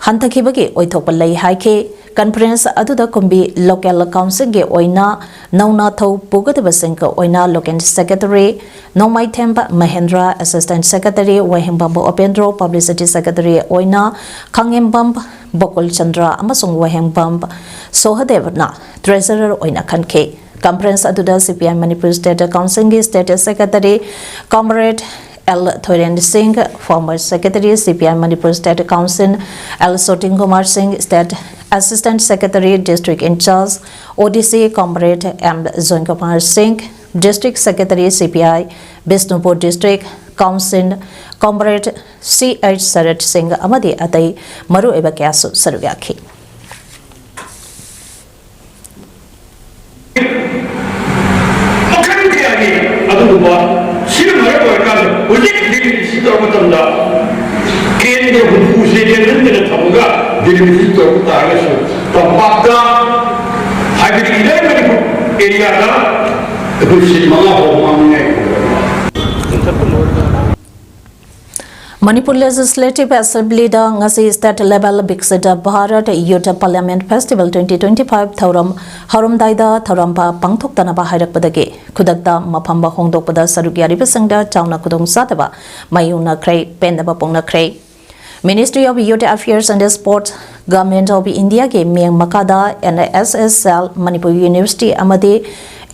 ꯍꯟꯊꯈꯤꯕꯒꯤ ꯑꯣꯏꯊꯣꯛꯄ ꯂꯩ ꯍꯥꯏꯈꯤ꯫ Conference ꯑꯗꯨꯗ ꯀꯨꯝꯕꯤ local council ꯒꯤ ꯑꯣꯏꯅ ꯅꯧꯅ ꯊꯧ ꯄꯨꯒꯗꯕꯁꯤꯡꯒ ꯑꯣꯏꯅ local secretary ꯅꯣꯡꯃꯥꯏꯊꯦꯝꯕ Mahendra, assistant secretary ꯋꯥꯍꯦꯡꯕꯝ ꯎꯄꯦꯟꯗ꯭ꯔꯣ, publicity secretary ꯑꯣꯏꯅ ꯈꯥꯉꯦꯝꯕꯝ ꯕꯀꯨꯜ ꯆꯟꯗ꯭ꯔ ꯑꯃꯁꯨꯡ ꯋꯥꯍꯦꯡꯕꯝ ꯁꯣꯍꯗꯦꯕꯅ treasurer ꯑꯣꯏꯅ ꯈꯟꯈꯤ꯫ Conference ꯑꯗꯨꯗ C P I Manipur State Council ꯒꯤ state secretary comrade L Thoiren Singh, former secretary C P I Manipur State Council L Sotin Kumar Singh, state assistant secretary district in charge O D C comrade M Joy Kumar Singh, district secretary C P I Bishnupur district council comrade C H Sarat Singh ꯑꯃꯗꯤ ꯑꯇꯩ ꯃꯔꯨꯑꯣꯏꯕ ꯀꯌꯥꯁꯨ ꯁꯔꯨꯛ ꯌꯥꯈꯤ꯫ ꯃꯈꯜ ꯀꯌꯥꯒꯤ ꯑꯗꯨꯒꯨꯝꯕ ꯁꯤꯅ ꯃꯔꯝ ꯑꯣꯏꯔꯀꯥꯟꯗ ꯍꯧꯖꯤꯛ delimitation ꯇꯧꯔꯛꯄ ꯃꯇꯝꯗ ꯀꯦꯟꯗ꯭ꯔ ꯍꯨꯝꯐꯨꯁꯦ ꯂꯦꯡꯍꯟꯗꯅ ꯊꯝꯃꯒ delimitation ꯇꯧꯔꯛꯄ ꯇꯥꯔꯒꯁꯨ ꯇꯝꯄꯥꯛꯇ ꯍꯥꯏꯕꯗꯤ Inner Manipur area ꯗ ꯑꯩꯈꯣꯏ seat ꯃꯉꯥ ꯐꯥꯎ ꯃꯥꯡꯅꯤꯡꯉꯥꯏ Manipur Legislative Assembly ꯗ ꯉꯁꯤ state level Viksit Bharat Youth Parliament Festival twenty twenty five ꯊꯧꯔꯝ ꯍꯧꯔꯝꯗꯥꯏꯗ ꯊꯧꯔꯝ ꯄꯥꯡꯊꯣꯛꯇꯅꯕ ꯍꯥꯏꯔꯛꯄꯗꯒꯤ ꯈꯨꯗꯛꯇ ꯃꯐꯝ ꯍꯣꯡꯗꯣꯛꯄꯗ ꯁꯔꯨꯛ ꯌꯥꯔꯤꯕꯁꯤꯡꯗ ꯆꯥꯎꯅ ꯈꯨꯗꯣꯡꯆꯥꯗꯕ ꯃꯥꯌꯣꯛꯅꯈ꯭ꯔꯦ, ꯄꯦꯟꯗꯕ ꯐꯣꯡꯅꯈ꯭ꯔꯦ꯫ Ministry of Youth Affairs and Sports, Government of India ꯒꯤ ꯃꯤꯠꯌꯦꯡ ꯃꯈꯥꯗ N S S L Manipur University ꯑꯃꯗꯤ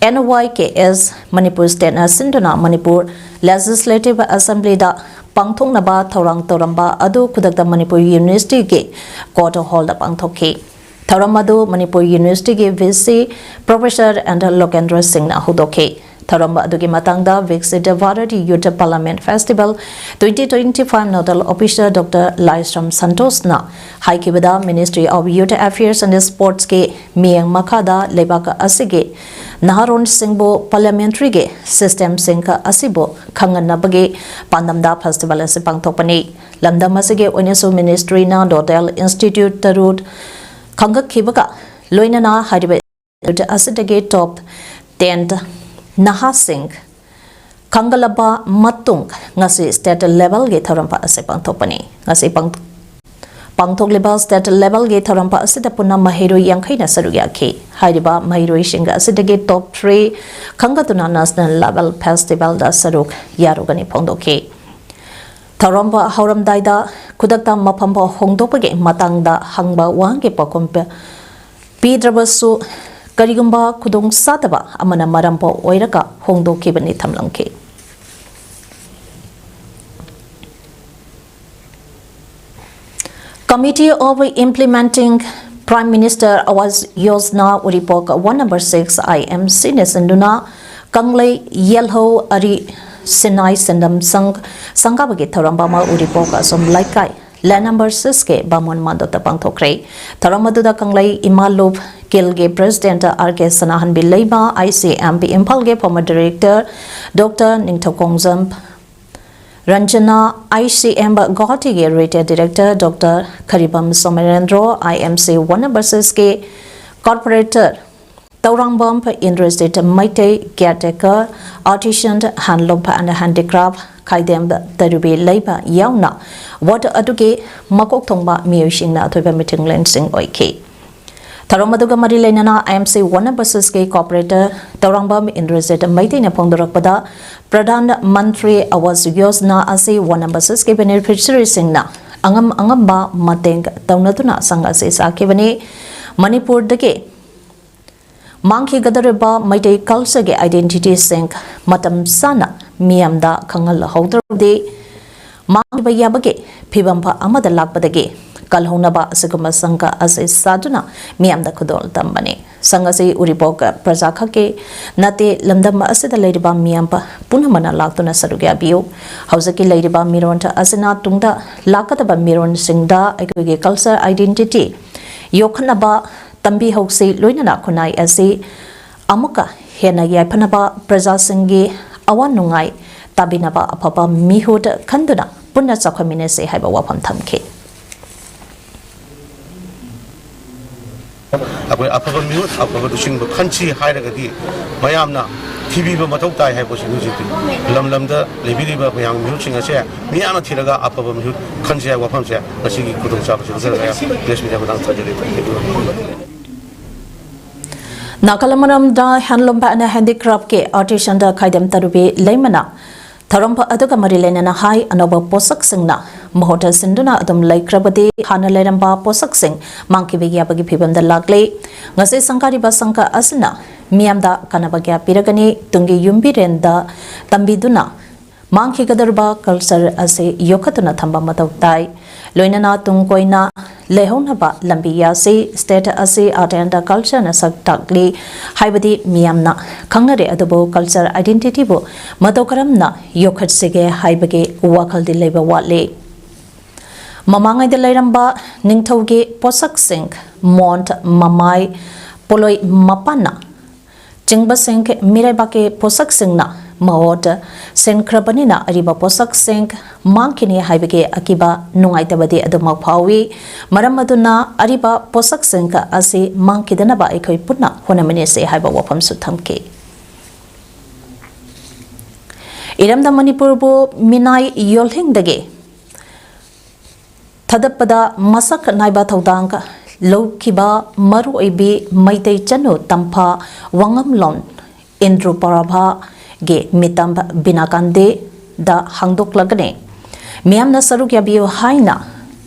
N Y K S Manipur State ꯅ ꯁꯤꯟꯗꯨꯅ Manipur Legislative Assembly ꯗ ꯄꯥꯡꯊꯣꯛꯅꯕ ꯊꯧꯔꯥꯡ ꯇꯧꯔꯝꯕ ꯑꯗꯨ ꯈꯨꯗꯛꯇ Manipur University ꯒꯤ Court Hall ꯗ ꯄꯥꯡꯊꯣꯛꯈꯤ꯫ ꯊꯧꯔꯝ ꯑꯗꯨ Manipur University ꯒꯤ V C Professor N Lokendra Singh ꯅ ꯍꯧꯗꯣꯛꯈꯤ꯫ ꯊꯧꯔꯝ ꯑꯗꯨꯒꯤ ꯃꯇꯥꯡꯗ Viksit Bharat Youth Parliament Festival twenty twenty-five Nodal Officer Doctor Laishram Santosna ꯍꯥꯏꯈꯤꯕꯗ, Ministry of Youth Affairs and Sportsꯀꯤ ꯃꯤꯠꯌꯦꯡ ꯃꯈꯥꯗ ꯂꯩꯕꯥꯛ ꯑꯁꯤꯒꯤ ꯅꯍꯥꯔꯣꯜꯁꯤꯡꯕꯨ parliamentaryꯒꯤ systemꯁꯤꯡ ꯑꯁꯤꯕꯨ ꯈꯪꯍꯟꯅꯕꯒꯤ ꯄꯥꯟꯗꯝꯗ festival ꯑꯁꯤ ꯄꯥꯡꯊꯣꯛꯄꯅꯤ꯫ ꯂꯝꯗꯝ ꯑꯁꯤꯒꯤ ꯑꯣꯏꯅꯁꯨ ministryꯅ nodal institute ꯇꯔꯨꯛ ꯈꯪꯒꯠꯈꯤꯕꯒ ꯂꯣꯏꯅꯅ ꯍꯥꯏꯔꯤꯕ ꯑꯁꯤꯗꯒꯤ top ten ꯅꯍꯥꯁꯤꯡ ꯈꯪꯒꯠꯂꯕ ꯃꯇꯨꯡ ꯉꯁꯤ state levelꯒꯤ ꯊꯧꯔꯝ ꯑꯁꯤ ꯄꯥꯡꯊꯣꯛꯄꯅꯤ꯫ ꯉꯁꯤ ꯄꯥꯡ-, ꯄꯥꯡꯊꯣꯛꯂꯤꯕ state levelꯒꯤ ꯊꯧꯔꯝ ꯑꯁꯤꯗ ꯄꯨꯟꯅ ꯃꯍꯩꯔꯣꯏ ꯌꯥꯡꯈꯩꯅ ꯁꯔꯨꯛ ꯌꯥꯈꯤ꯫ ꯍꯥꯏꯔꯤꯕ ꯃꯍꯩꯔꯣꯏꯁꯤꯡ ꯑꯁꯤꯗꯒꯤ top three ꯈꯪꯒꯠꯇꯨꯅ national level festivalꯗ ꯁꯔꯨꯛ ꯌꯥꯔꯨꯒꯅꯤ ꯐꯣꯡꯗꯣꯛꯈꯤ꯫ ꯊꯧꯔꯝ ꯍꯧꯔꯝꯗꯥꯏꯗ ꯈꯨꯗꯛꯇ ꯃꯐꯝ ꯍꯣꯡꯗꯣꯛꯄꯒꯤ ꯃꯇꯥꯡꯗ ꯍꯪꯕ ꯋꯥꯍꯪꯒꯤ ꯄꯥꯎꯈꯨꯝ ꯄꯤ-, ꯄꯤꯗ꯭ꯔꯕꯁꯨ, ꯀꯔꯤꯒꯨꯝꯕ ꯈꯨꯗꯣꯡꯆꯥꯗꯕ ꯑꯃꯅ ꯃꯔꯝ ꯑꯣꯏꯔꯒ ꯍꯣꯡꯗꯣꯛꯈꯤꯕꯅꯤ ꯊꯝꯂꯝꯈꯤ꯫ Committee of Implementing Prime Minister Awas Yojana Uripok one number six I M C ꯅ ꯁꯤꯟꯗꯨꯅ ꯀꯪꯂꯩ ꯌꯦꯜꯍꯧ ꯑꯔꯤ ꯁꯤꯟꯅꯥꯏ ꯁꯦꯟꯗꯝ ꯁꯪ-, ꯁꯪꯒꯥꯕꯒꯤ ꯊꯧꯔꯝ ꯑꯃ ꯎꯔꯤꯄꯣꯛ ꯑꯁꯣꯝ ꯂꯩꯀꯥꯏ land number sixꯀꯤ ꯕꯥꯃꯣꯟ ꯃꯟꯗꯞꯇ ꯄꯥꯡꯊꯣꯛꯈ꯭ꯔꯦ꯫ ꯊꯧꯔꯝ ꯑꯗꯨꯗ ꯀꯪꯂꯩ ꯏꯃꯥ ꯂꯨꯞ ꯀꯤꯜꯒꯤ president R K ꯁꯅꯥꯍꯟꯕꯤ Leima, I C M B ꯏꯝꯐꯥꯜꯒꯤ former director Doctor ꯅꯤꯡꯊꯧꯈꯣꯡꯖꯝ Ranjana, I C M Guwahatiꯒꯤ retired director Doctor ꯈꯔꯤꯕꯝ ꯁꯣꯃꯦꯔꯦꯟꯗ꯭ꯔꯣ, I M C one number sixꯀꯤ corporator Tourangbam Indrajit Meitei, caretaker, artisan, handloom and handicraft ꯈꯥꯏꯗꯦꯝ ꯇꯔꯨꯕꯤ ꯂꯩꯕ ꯌꯥꯎꯅ ward ꯑꯗꯨꯒꯤ ꯃꯀꯣꯛ ꯊꯣꯡꯕ ꯃꯤꯑꯣꯏꯁꯤꯡꯅ ꯑꯊꯣꯏꯕ ꯃꯤꯊꯨꯡꯂꯦꯟꯁꯤꯡ ꯑꯣꯏꯈꯤ꯫ ꯊꯧꯔꯝ ꯑꯗꯨꯒ ꯃꯔꯤ ꯂꯩꯅꯅ I M C one number sixꯀꯤ corporator Tourangbam Indrajit ꯃꯩꯇꯩꯅ ꯐꯣꯡꯗꯣꯔꯛꯄꯗ, Pradhan Mantri ꯑꯋꯥꯁ ꯌꯣꯖꯅꯥ ꯑꯁꯤ one number sixꯀꯤ beneficiaryꯁꯤꯡꯅ ꯑꯉꯝ ꯑꯉꯝꯕ ꯃꯇꯦꯡ ꯇꯧꯅꯗꯨꯅ ꯁꯪ ꯑꯁꯤ ꯁꯥꯈꯤꯕꯅꯤ꯫ ꯃꯅꯤꯄꯨꯔꯗꯒꯤ ꯃꯥꯡꯈꯤꯒꯗꯧꯔꯤꯕ ꯃꯩꯇꯩ cultureꯒꯤ identityꯁꯤꯡ ꯃꯇꯝ ꯆꯥꯅ ꯃꯤꯌꯥꯝꯗ ꯈꯪꯍꯜꯍꯧꯗ꯭ꯔꯕꯗꯤ ꯃꯥꯡꯈꯤꯕ ꯌꯥꯕꯒꯤ ꯐꯤꯕꯝ ꯑꯃꯗ ꯂꯥꯛꯄꯗꯒꯤ ꯀꯜꯍꯧꯅꯕ ꯑꯁꯤꯒꯨꯝꯕ ꯁꯪꯒ ꯑꯁꯤ ꯁꯥꯗꯨꯅ ꯃꯤꯌꯥꯝꯗ ꯈꯨꯗꯣꯜ ꯇꯝꯕꯅꯤ꯫ ꯁꯪ ꯑꯁꯤ ꯎꯔꯤꯄꯣꯛ ꯄ꯭ꯔꯖꯥ ꯈꯛꯀꯤ ꯅꯠꯇꯦ, ꯂꯝꯗꯝ ꯑꯁꯤꯗ ꯂꯩꯔꯤꯕ ꯃꯤꯌꯥꯝ ꯄꯨꯝꯅꯃꯛꯅ ꯂꯥꯛꯇꯨꯅ ꯁꯔꯨꯛ ꯌꯥꯕꯤꯌꯨ꯫ ꯍꯧꯖꯤꯛꯀꯤ ꯂꯩꯔꯤꯕ ꯃꯤꯔꯣꯟ ꯑꯁꯤꯅ ꯇꯨꯡꯗ ꯂꯥꯛꯀꯗꯕ ꯃꯤꯔꯣꯟꯁꯤꯡꯗ ꯑꯩꯈꯣꯏꯒꯤ culture identity ꯌꯣꯛꯈꯠꯅꯕ ꯇꯝꯕꯤꯍꯧꯁꯤ꯫ ꯂꯣꯏꯅꯅ ꯈꯨꯟꯅꯥꯏ ꯑꯁꯤ ꯑꯃꯨꯛꯀ ꯍꯦꯟꯅ ꯌꯥꯏꯐꯅꯕ, ꯄ꯭ꯔꯖꯥꯁꯤꯡꯒꯤ ꯑꯋꯥ ꯅꯨꯡꯉꯥꯏ ꯇꯥꯕꯤꯅꯕ ꯑꯐꯕ ꯃꯤꯍꯨꯠ ꯈꯟꯗꯨꯅ ꯄꯨꯟꯅ ꯆꯥꯎꯈꯠꯃꯤꯟꯅꯁꯤ ꯍꯥꯏꯕ ꯋꯥꯐꯝ ꯊꯝꯈꯤ꯫ ꯑꯩꯈꯣꯏ ꯑꯐꯕ ꯃꯤꯍꯨꯠ, ꯑꯐꯕ ꯂꯨꯆꯤꯡꯕ ꯈꯟꯁꯤ ꯍꯥꯏꯔꯒꯗꯤ ꯃꯌꯥꯝꯅ ꯊꯤꯕꯤꯕ ꯃꯊꯧ ꯇꯥꯏ ꯍꯥꯏꯕꯁꯤ ꯍꯧꯖꯤꯛꯇꯤ ꯂꯝ ꯂꯝꯗ ꯂꯩꯕꯤꯔꯤꯕ ꯃꯌꯥꯝ ꯃꯤꯍꯨꯠꯁꯤꯡ ꯑꯁꯦ ꯃꯤꯌꯥꯝꯅ ꯊꯤꯔꯒ ꯑꯐꯕ ꯃꯤꯍꯨꯠ ꯈꯟꯁꯤ ꯍꯥꯏꯕ ꯋꯥꯐꯝꯁꯦ ꯉꯁꯤꯒꯤ ꯈꯨꯗꯣꯡꯆꯥꯕꯁꯤ ꯂꯧꯖꯔꯒ press meet ꯃꯇꯥꯡ ꯊꯥꯖꯔꯤ꯫ ꯅꯥꯀꯜ ꯑꯃꯔꯣꯝꯗ Handloom and Handicraftꯀꯤ artisanꯗ ꯈꯥꯏꯗꯦꯝ ꯇꯔꯨꯕꯤ ꯂꯩꯃꯅ ꯊꯧꯔꯝ ꯑꯗꯨꯒ ꯃꯔꯤ ꯂꯩꯅꯅ ꯍꯥꯏ, ꯑꯅꯧꯕ ꯄꯣꯠꯁꯛꯁꯤꯡꯅ ꯃꯍꯨꯠ ꯁꯤꯟꯗꯨꯅ ꯑꯗꯨꯝ ꯂꯩꯈ꯭ꯔꯕꯗꯤ ꯍꯥꯟꯅ ꯂꯩꯔꯝꯕ ꯄꯣꯠꯁꯛꯁꯤꯡ ꯃꯥꯡꯈꯤꯕ ꯌꯥꯕꯒꯤ ꯐꯤꯕꯝꯗ ꯂꯥꯛꯂꯦ꯫ ꯉꯁꯤ ꯁꯪꯒꯥꯔꯤꯕ ꯁꯪꯒ ꯑꯁꯤꯅ ꯃꯤꯌꯥꯝꯗ ꯀꯥꯟꯅꯕ ꯀꯌꯥ ꯄꯤꯔꯒꯅꯤ꯫ ꯇꯨꯡꯒꯤ ꯌꯨꯝꯕꯤꯔꯦꯟꯗ ꯇꯝꯕꯤꯗꯨꯅ ꯃꯥꯡꯈꯤꯒꯗꯧꯔꯤꯕ culture ꯑꯁꯤ ꯌꯣꯛꯈꯠꯇꯨꯅ ꯊꯝꯕ ꯃꯊꯧ ꯇꯥꯏ꯫ ꯂꯣꯏꯅꯅ ꯇꯨꯡ ꯀꯣꯏꯅ ꯂꯩꯍꯧꯅꯕ ꯂꯝꯕꯤ ꯌꯥꯁꯤ꯫ State ꯑꯁꯤ art and cultureꯅ ꯁꯛ ꯇꯥꯛꯂꯤ ꯍꯥꯏꯕꯗꯤ ꯃꯤꯌꯥꯝꯅ ꯈꯪꯅꯔꯦ, ꯑꯗꯨꯕꯨ culture identityꯕꯨ ꯃꯇꯧ ꯀꯔꯝꯅ ꯌꯣꯛꯈꯠꯁꯤꯒꯦ ꯍꯥꯏꯕꯒꯤ ꯋꯥꯈꯜꯗꯤ ꯂꯩꯕ ꯋꯥꯠꯂꯤ꯫ ꯃꯃꯥꯡꯉꯩꯗ ꯂꯩꯔꯝꯕ ꯅꯤꯡꯊꯧꯒꯤ ꯄꯣꯠꯁꯛꯁꯤꯡ, ꯃꯣꯟ, ꯃꯃꯥꯏ, ꯄꯣꯂꯣꯏ ꯃꯄꯥꯟꯅ ꯆꯤꯡꯕꯁꯤꯡ ꯃꯤꯔꯩꯕꯥꯛꯀꯤ ꯄꯣꯠꯁꯛꯁꯤꯡꯅ ꯃꯍꯨꯠ ꯁꯤꯟꯈ꯭ꯔꯕꯅꯤꯅ ꯑꯔꯤꯕ ꯄꯣꯠꯁꯛꯁꯤꯡ ꯃꯥꯡꯈꯤꯅꯤ ꯍꯥꯏꯕꯒꯤ ꯑꯀꯤꯕ ꯅꯨꯡꯉꯥꯏꯇꯕꯗꯤ ꯑꯗꯨꯃꯛ ꯐꯥꯎꯏ꯫ ꯃꯔꯝ ꯑꯗꯨꯅ ꯑꯔꯤꯕ ꯄꯣꯠꯁꯛꯁꯤꯡ ꯑꯁꯤ ꯃꯥꯡꯈꯤꯗꯅꯕ ꯑꯩꯈꯣꯏ ꯄꯨꯟꯅ ꯍꯣꯠꯅꯃꯤꯟꯅꯁꯤ ꯍꯥꯏꯕ ꯋꯥꯐꯝꯁꯨ ꯊꯝꯈꯤ꯫ ꯏꯔꯝꯗꯝ ꯃꯅꯤꯄꯨꯔꯕꯨ ꯃꯤꯅꯥꯏ ꯌꯣꯜꯍꯤꯡꯗꯒꯤ ꯊꯥꯗꯠꯄꯗ ꯃꯁꯛ ꯅꯥꯏꯕ ꯊꯧꯗꯥꯡ ꯂꯧꯈꯤꯕ ꯃꯔꯨꯑꯣꯏꯕꯤ ꯃꯩꯇꯩ ꯆꯅꯨ ꯇꯝꯐꯥ ꯋꯥꯉꯝꯂꯣꯟ ꯏꯟꯗ꯭ꯔꯨ ꯄ꯭ꯔꯚꯥꯒꯤ ꯃꯤꯇꯝ ꯕꯤꯅꯥ ꯀꯥꯟꯗꯦꯗ ꯍꯥꯡꯗꯣꯛꯂꯒꯅꯤ꯫ ꯃꯤꯌꯥꯝꯅ ꯁꯔꯨꯛ ꯌꯥꯕꯤꯌꯨ ꯍꯥꯏꯅ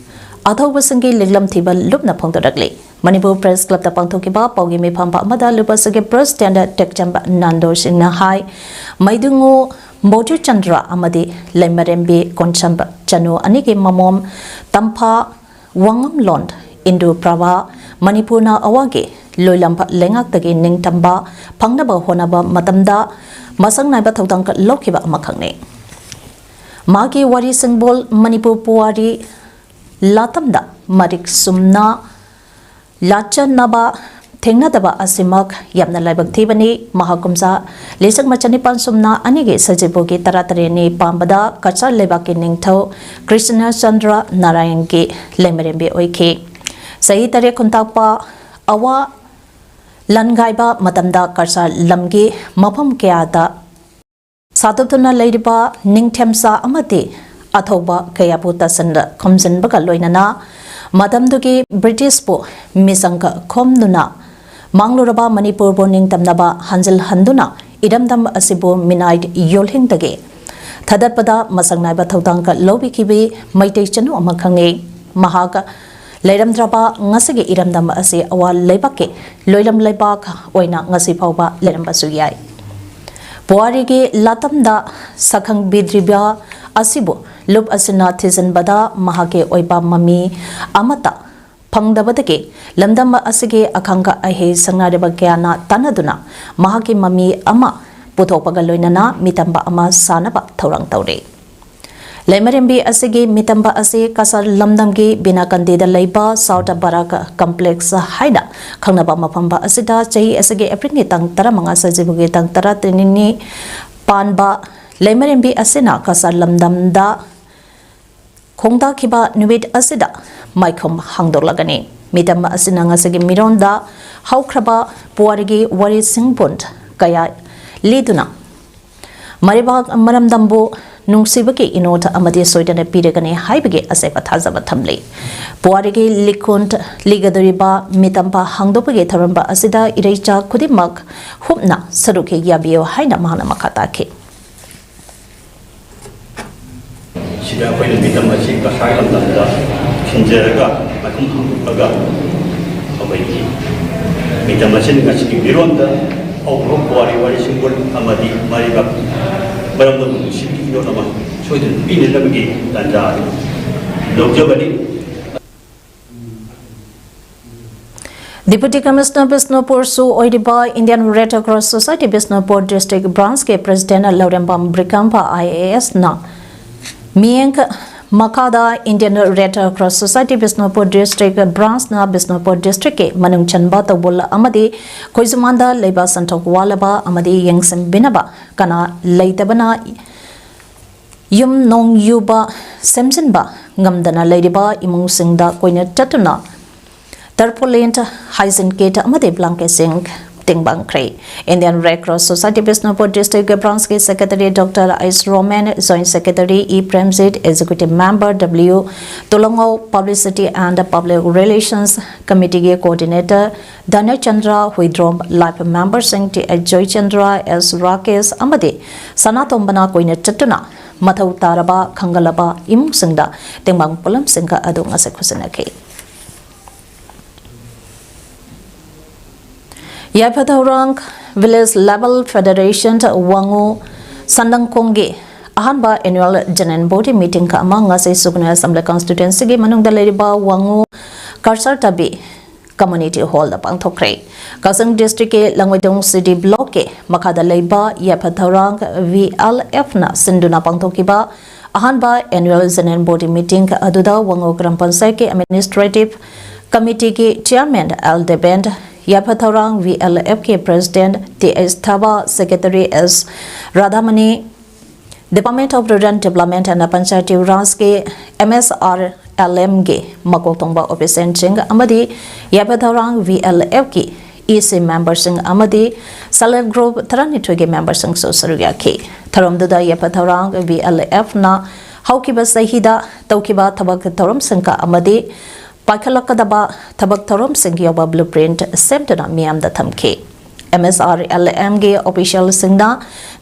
ꯑꯊꯧꯕꯁꯤꯡꯒꯤ ꯂꯤꯛꯂꯝ ꯊꯤꯕ ꯂꯨꯞꯅ ꯐꯣꯡꯗꯣꯔꯛꯂꯤ꯫ ꯃꯅꯤꯄꯨꯔ Press Clubꯇ ꯄꯥꯡꯊꯣꯛꯈꯤꯕ ꯄꯥꯎꯒꯤ ꯃꯤꯐꯝ ꯑꯃꯗ ꯂꯨꯕꯁꯤꯒꯤ President ꯇꯦꯛꯆꯝ ꯅꯥꯟꯗꯣ ꯁꯤꯡꯅ ꯍꯥꯏ, ꯃꯩꯗꯨꯉꯨ ꯕꯣꯙꯤꯆꯟꯗ꯭ꯔ ꯑꯃꯗꯤ ꯂꯩꯃꯔꯦꯝꯕꯤ ꯀꯣꯟꯁꯝꯕ ꯆꯅꯨ ꯑꯅꯤꯒꯤ ꯃꯃꯣꯝ ꯇꯝꯐꯥ ꯋꯥꯉꯝꯂꯣꯟ ꯏꯟꯗꯨ ꯄ꯭ꯔꯚꯥ ꯃꯅꯤꯄꯨꯔꯅ ꯑꯋꯥꯒꯤ ꯂꯣꯏꯂꯝꯕ ꯂꯩꯉꯥꯛꯇꯒꯤ ꯅꯤꯡꯇꯝꯕ ꯐꯪꯅꯕ ꯍꯣꯠꯅꯕ ꯃꯇꯝꯗ ꯃꯁꯛ ꯅꯥꯏꯕ ꯊꯧꯗꯥꯡ ꯂꯧꯈꯤꯕ ꯑꯃꯈꯛꯅꯤ꯫ ꯃꯍꯥꯛꯀꯤ ꯋꯥꯔꯤ ꯁꯤꯡꯕꯣꯜ ꯃꯅꯤꯄꯨꯔ ꯄꯨꯋꯥꯔꯤ ꯂꯥꯇꯝꯗ ꯃꯔꯤꯛ ꯁꯨꯝꯅ ꯂꯥꯆꯟꯅꯕ ꯊꯦꯡꯅꯗꯕ ꯑꯁꯤꯃꯛ ꯌꯥꯝꯅ ꯂꯥꯏꯕꯛ ꯊꯤꯕꯅꯤ꯫ ꯃꯍꯥꯛ ꯀꯨꯝꯖꯥ ꯂꯤꯁꯤꯡ ꯑꯃ ꯆꯅꯤꯄꯥꯟ ꯁꯨꯞꯅ ꯑꯅꯤꯒꯤ ꯁꯖꯤꯕꯨꯒꯤ ꯇꯔꯥꯇꯔꯦꯠꯅꯤ ꯄꯥꯟꯕꯗ ꯀꯆꯥꯔ ꯂꯩꯕꯥꯛꯀꯤ ꯅꯤꯡꯊꯧ ꯀ꯭ꯔꯤꯁꯅ ꯆꯟꯗ꯭ꯔ ꯅꯥꯔꯥꯌꯟꯒꯤ ꯂꯩꯃꯔꯦꯝꯕꯤ ꯑꯣꯏꯈꯤ꯫ ꯆꯍꯤ ꯇꯔꯦꯠ ꯈꯨꯟꯇꯥꯛꯄ ꯑꯋꯥ ꯂꯥꯟꯒꯥꯏꯕ ꯃꯇꯝꯗ ꯀꯆꯥꯔ ꯂꯝꯒꯤ ꯃꯐꯝ ꯀꯌꯥꯗ ꯁꯥꯗꯣꯛꯇꯨꯅ ꯂꯩꯔꯤꯕ ꯅꯤꯡꯊꯦꯝꯆꯥ ꯑꯃꯗꯤ ꯑꯊꯧꯕ ꯀꯌꯥꯕꯨ ꯇꯥꯁꯤꯟ ꯈꯣꯝꯖꯤꯟꯕꯒ ꯂꯣꯏꯅꯅ ꯃꯇꯝꯗꯨꯒꯤ ꯕ꯭ꯔꯤꯇꯤꯁꯄꯨ ꯃꯤꯆꯪꯒ ꯈꯣꯝꯗꯨꯅ ꯃꯥꯡꯂꯨꯔꯕ ꯃꯅꯤꯄꯨꯔꯕꯨ ꯅꯤꯡꯇꯝꯅꯕ ꯍꯟꯖꯤꯜꯍꯟꯗꯨꯅ ꯏꯔꯝꯗꯝ ꯑꯁꯤꯕꯨ ꯃꯤꯅꯥꯏ ꯌꯣꯜꯍꯤꯡꯗꯒꯤ ꯊꯥꯗꯠꯄꯗ ꯃꯁꯛ ꯅꯥꯏꯕ ꯊꯧꯗꯥꯡ ꯂꯧꯕꯤꯈꯤꯕꯤ ꯃꯩꯇꯩ ꯆꯅꯨ ꯑꯃꯈꯛꯅꯤ꯫ ꯃꯍꯥꯛ ꯂꯩꯔꯝꯗ꯭ꯔꯕ ꯉꯁꯤꯒꯤ ꯏꯔꯝꯗꯝ ꯑꯁꯤ ꯑꯋꯥ ꯂꯩꯕꯥꯛꯀꯤ ꯂꯣꯏꯂꯝ ꯂꯩꯕꯥꯛ ꯑꯣꯏꯅ ꯉꯁꯤ ꯐꯥꯎꯕ ꯂꯩꯔꯝꯕꯁꯨ ꯌꯥꯏ꯫ ꯄꯨꯋꯥꯔꯤꯒꯤ ꯂꯥꯇꯝꯗ ꯁꯛꯈꯪꯕꯤꯗ꯭ꯔꯤꯕ ꯑꯁꯤꯕꯨ ꯂꯨꯞ ꯑꯁꯤꯅ ꯊꯤꯖꯤꯟꯕꯗ ꯃꯍꯥꯛꯀꯤ ꯑꯣꯏꯕ ꯃꯃꯤ ꯑꯃꯠꯇ ꯐꯪꯗꯕꯗꯒꯤ ꯂꯝꯗꯝ ꯑꯁꯤꯒꯤ ꯑꯈꯪ ꯑꯍꯩ ꯁꯪꯅꯔꯤꯕ ꯀꯌꯥꯅ ꯇꯥꯟꯅꯗꯨꯅ ꯃꯍꯥꯛꯀꯤ ꯃꯃꯤ ꯑꯃ ꯄꯨꯊꯣꯛꯄꯒ ꯂꯣꯏꯅꯅ ꯃꯤꯇꯝꯕ ꯑꯃ ꯁꯥꯅꯕ ꯊꯧꯔꯥꯡ ꯇꯧꯔꯤ꯫ ꯂꯩꯃꯔꯦꯝꯕꯤ ꯑꯁꯤꯒꯤ ꯃꯤꯇꯝꯕ ꯑꯁꯤ ꯀꯁꯥꯔ ꯂꯝꯗꯝꯒꯤ ꯕꯤꯅꯥꯀꯟꯗꯤꯗ ꯂꯩꯕ ꯁꯥꯎꯠ ꯕꯔꯥꯛ ꯀꯝꯄ꯭ꯂꯦꯛꯁ ꯍꯥꯏꯅ ꯈꯪꯅꯕ ꯃꯐꯝ ꯑꯁꯤꯗ ꯆꯍꯤ ꯑꯁꯤꯒꯤ ꯑꯦꯄ꯭ꯔꯤꯜꯒꯤ ꯇꯥꯡ ꯇꯔꯥꯃꯉꯥ ꯁꯖꯤꯕꯨꯒꯤ ꯇꯥꯡ ꯇꯔꯥꯇꯔꯦꯠꯅꯤ ꯄꯥꯟꯕ ꯂꯩꯃꯔꯦꯝꯕꯤ ꯑꯁꯤꯅ ꯀꯁꯥꯔ ꯂꯝꯗꯝꯗ ꯈꯣꯡꯗꯥꯈꯤꯕ ꯅꯨꯃꯤꯠ ꯑꯁꯤꯗ ꯃꯥꯏꯈꯨꯝ ꯍꯥꯡꯗꯣꯛꯂꯒꯅꯤ꯫ ꯃꯤꯇꯝ ꯑꯁꯤꯅ ꯉꯁꯤꯒꯤ ꯃꯤꯔꯣꯟꯗ ꯍꯧꯈ꯭ꯔꯕ ꯄꯨꯋꯥꯔꯤꯒꯤ ꯋꯥꯔꯤ ꯁꯤꯡꯕꯨꯟ ꯀꯌꯥ ꯂꯤꯗꯨꯅ ꯃꯔꯩꯕꯥꯛ ꯃꯔꯝꯗꯝꯕꯨ ꯅꯨꯡꯁꯤꯕꯒꯤ ꯏꯅꯣꯠ ꯑꯃꯗꯤ ꯁꯣꯏꯗꯅ ꯄꯤꯔꯒꯅꯤ ꯍꯥꯏꯕꯒꯤ ꯑꯆꯦꯠꯄ ꯊꯥꯖꯕ ꯊꯝꯂꯤ꯫ ꯄꯨꯋꯥꯔꯤꯒꯤ ꯂꯤꯈꯨꯟ ꯂꯤꯒꯗꯧꯔꯤꯕ ꯃꯤꯇꯝꯕ ꯍꯥꯡꯗꯣꯛꯄꯒꯤ ꯊꯧꯔꯝ ꯑꯁꯤꯗ ꯏꯔꯩꯆꯥ ꯈꯨꯗꯤꯡꯃꯛ ꯍꯨꯞꯅ ꯁꯔꯨꯛ ꯍꯦꯛ ꯌꯥꯕꯤꯌꯨ ꯍꯥꯏꯅ ꯃꯍꯥꯛꯅ ꯃꯈꯥ ꯇꯥꯈꯤ꯫ ꯁꯤꯗ ꯑꯩꯈꯣꯏꯅ ꯃꯤꯇꯝ ꯑꯁꯤ ꯀꯁꯥꯔ ꯂꯝꯗꯝꯗ ꯊꯤꯟꯖꯔꯒ ꯃꯥꯏꯈꯨꯝ ꯍꯥꯡꯗꯣꯛꯂꯒ ꯑꯩꯈꯣꯏꯒꯤ ꯃꯤꯇꯝ ꯑꯁꯤꯅ ꯉꯁꯤꯒꯤ ꯃꯤꯔꯣꯟꯗ ꯍꯧꯈ꯭ꯔꯕ ꯄꯨꯋꯥꯔꯤ ꯋꯥꯔꯤ ꯁꯤꯡꯕꯨꯟ ꯑꯃꯗꯤ ꯃꯔꯩꯕꯥꯛ ꯃꯔꯝꯗ ꯅꯨꯡꯁꯤꯕꯒꯤ ꯅꯣꯠ ꯑꯃ ꯁꯣꯏꯗꯅ ꯄꯤꯅꯅꯕꯒꯤ ꯇꯥꯟꯖꯥ ꯑꯗꯨ ꯂꯧꯖꯕꯅꯤ꯫ Deputy Commissioner ꯕꯤꯁꯅꯨꯄꯨꯔꯁꯨ ꯑꯣꯏꯔꯤꯕ Indian Red Cross Society Bishnupur District Branch ꯀꯤ President ꯂꯧꯔꯦꯝꯕꯝ ꯕ꯭ꯔꯤꯀꯝꯕ ꯑꯥꯏ ꯑꯦ ꯑꯦꯁꯅ ꯃꯤꯠꯌꯦꯡ ꯃꯈꯥꯗ Indian Red Cross Society Bishnupur District Branch ꯅ ꯕꯤꯁꯅꯨꯄꯨꯔ District ꯀꯤ ꯃꯅꯨꯡ ꯆꯟꯕ ꯇꯧꯕꯨꯜ ꯑꯃꯗꯤ ꯈꯣꯏꯖꯨꯃꯥꯟꯗ ꯂꯩꯕ ꯁꯟꯊꯣꯛ ꯋꯥꯠꯂꯕ ꯑꯃꯗꯤ ꯌꯦꯡꯁꯤꯟꯕꯤꯅꯕ ꯀꯅꯥ ꯂꯩꯇꯕꯅ ꯌꯨꯝ ꯅꯣꯡ ꯌꯨꯕ ꯁꯦꯝꯖꯤꯟꯕ ꯉꯝꯗꯅ ꯂꯩꯔꯤꯕ ꯏꯃꯨꯡꯁꯤꯡꯗ ꯀꯣꯏꯅ ꯆꯠꯇꯨꯅ tarpaulin, hygiene kit ꯑꯃꯗꯤ blanket ꯁꯤꯡ ꯇꯦꯡꯕꯥꯡꯈ꯭ꯔꯦ꯫ Indian Red Cross Society Bishnupur District Branch ꯀꯤ Secretary Doctor S Romen, Joint Secretary E Premjit, Executive Member W Tolongngou, Publicity and Public Relations Committee ꯒꯤ Coordinator Dhanachandra Huidrom, life member ꯁꯤꯡ T H Joychandra, S Rakesh ꯑꯃꯗꯤ ꯁꯅꯥꯇꯣꯝꯕꯅ ꯀꯣꯏꯅ ꯆꯠꯇꯨꯅ ꯃꯊꯧ ꯇꯥꯔꯕ ꯈꯪꯒꯠꯂꯕ ꯏꯃꯨꯡꯁꯤꯡꯗ ꯇꯦꯡꯕꯥꯡ ꯄꯣꯠꯂꯝꯁꯤꯡꯒ ꯑꯗꯨ ꯉꯁꯤ ꯈꯨꯠꯁꯤꯟꯅꯈꯤ꯫ ꯌꯥꯏꯐ ꯊꯧꯔꯥꯡ Village Level Federation ꯋꯥꯉꯨ ꯁꯟꯗꯪꯈꯣꯡꯒꯤ ꯑꯍꯥꯟꯕ Annual General Body Meeting ꯑꯃ ꯉꯁꯤ ꯁꯨꯒꯅꯥ Assembly Constituency ꯒꯤ ꯃꯅꯨꯡꯗ ꯂꯩꯔꯤꯕ ꯋꯥꯉꯨ ꯀꯔꯁꯔ ꯇꯕꯤ Community Hall ꯗ ꯄꯥꯡꯊꯣꯛꯈ꯭ꯔꯦ꯫ ꯀꯛꯆꯤꯡ District ꯀꯤ ꯂꯪꯃꯩꯗꯣꯡ C D Block ꯀꯤ ꯃꯈꯥꯗ ꯂꯩꯕ ꯌꯥꯏꯐ ꯊꯧꯔꯥꯡ V L F ꯅ ꯁꯤꯟꯗꯨꯅ ꯄꯥꯡꯊꯣꯛꯈꯤꯕ ꯑꯍꯥꯟꯕ Annual General Body Meeting ꯑꯗꯨꯗ ꯋꯥꯉꯨ ꯒ꯭ꯔꯥꯝ ꯄꯟꯆꯥꯌꯠꯀꯤ Administrative Committee ꯒꯤ Chairman L Deben, Yaipha Thourang V L F ꯀꯤ President T H Thaba, Secretary S Radhamani, Department of Rural Development and Panchayati Raj ꯀꯤ M S R L M ꯒꯤ ꯃꯀꯣꯛ ꯊꯣꯡꯕ official ꯁꯤꯡ ꯑꯃꯗꯤ ꯌꯥꯏꯐ ꯊꯧꯔꯥꯡ V L F ꯀꯤ E C member ꯁꯤꯡ ꯑꯃꯗꯤ Self Help Group ꯇꯔꯥꯅꯤꯊꯣꯏꯒꯤ member ꯁꯤꯡꯁꯨ ꯁꯔꯨꯛ ꯌꯥꯈꯤ꯫ ꯊꯧꯔꯝꯗꯨꯗ ꯌꯥꯏꯐ ꯊꯧꯔꯥꯡ V L F ꯅ ꯍꯧꯈꯤꯕ ꯆꯍꯤꯗ ꯇꯧꯈꯤꯕ ꯊꯕꯛ ꯊꯧꯔꯝꯁꯤꯡꯒ ꯑꯃꯗꯤ ꯄꯥꯏꯈꯠꯂꯛꯀꯗꯕ ꯊꯕꯛ ꯊꯧꯔꯝꯁꯤꯡ ꯌꯥꯎꯕ blueprint ꯁꯦꯝꯗꯨꯅ ꯃꯤꯌꯥꯝꯗ ꯊꯝꯈꯤ꯫ M S R L M ꯒꯤ official ꯁꯤꯡꯅ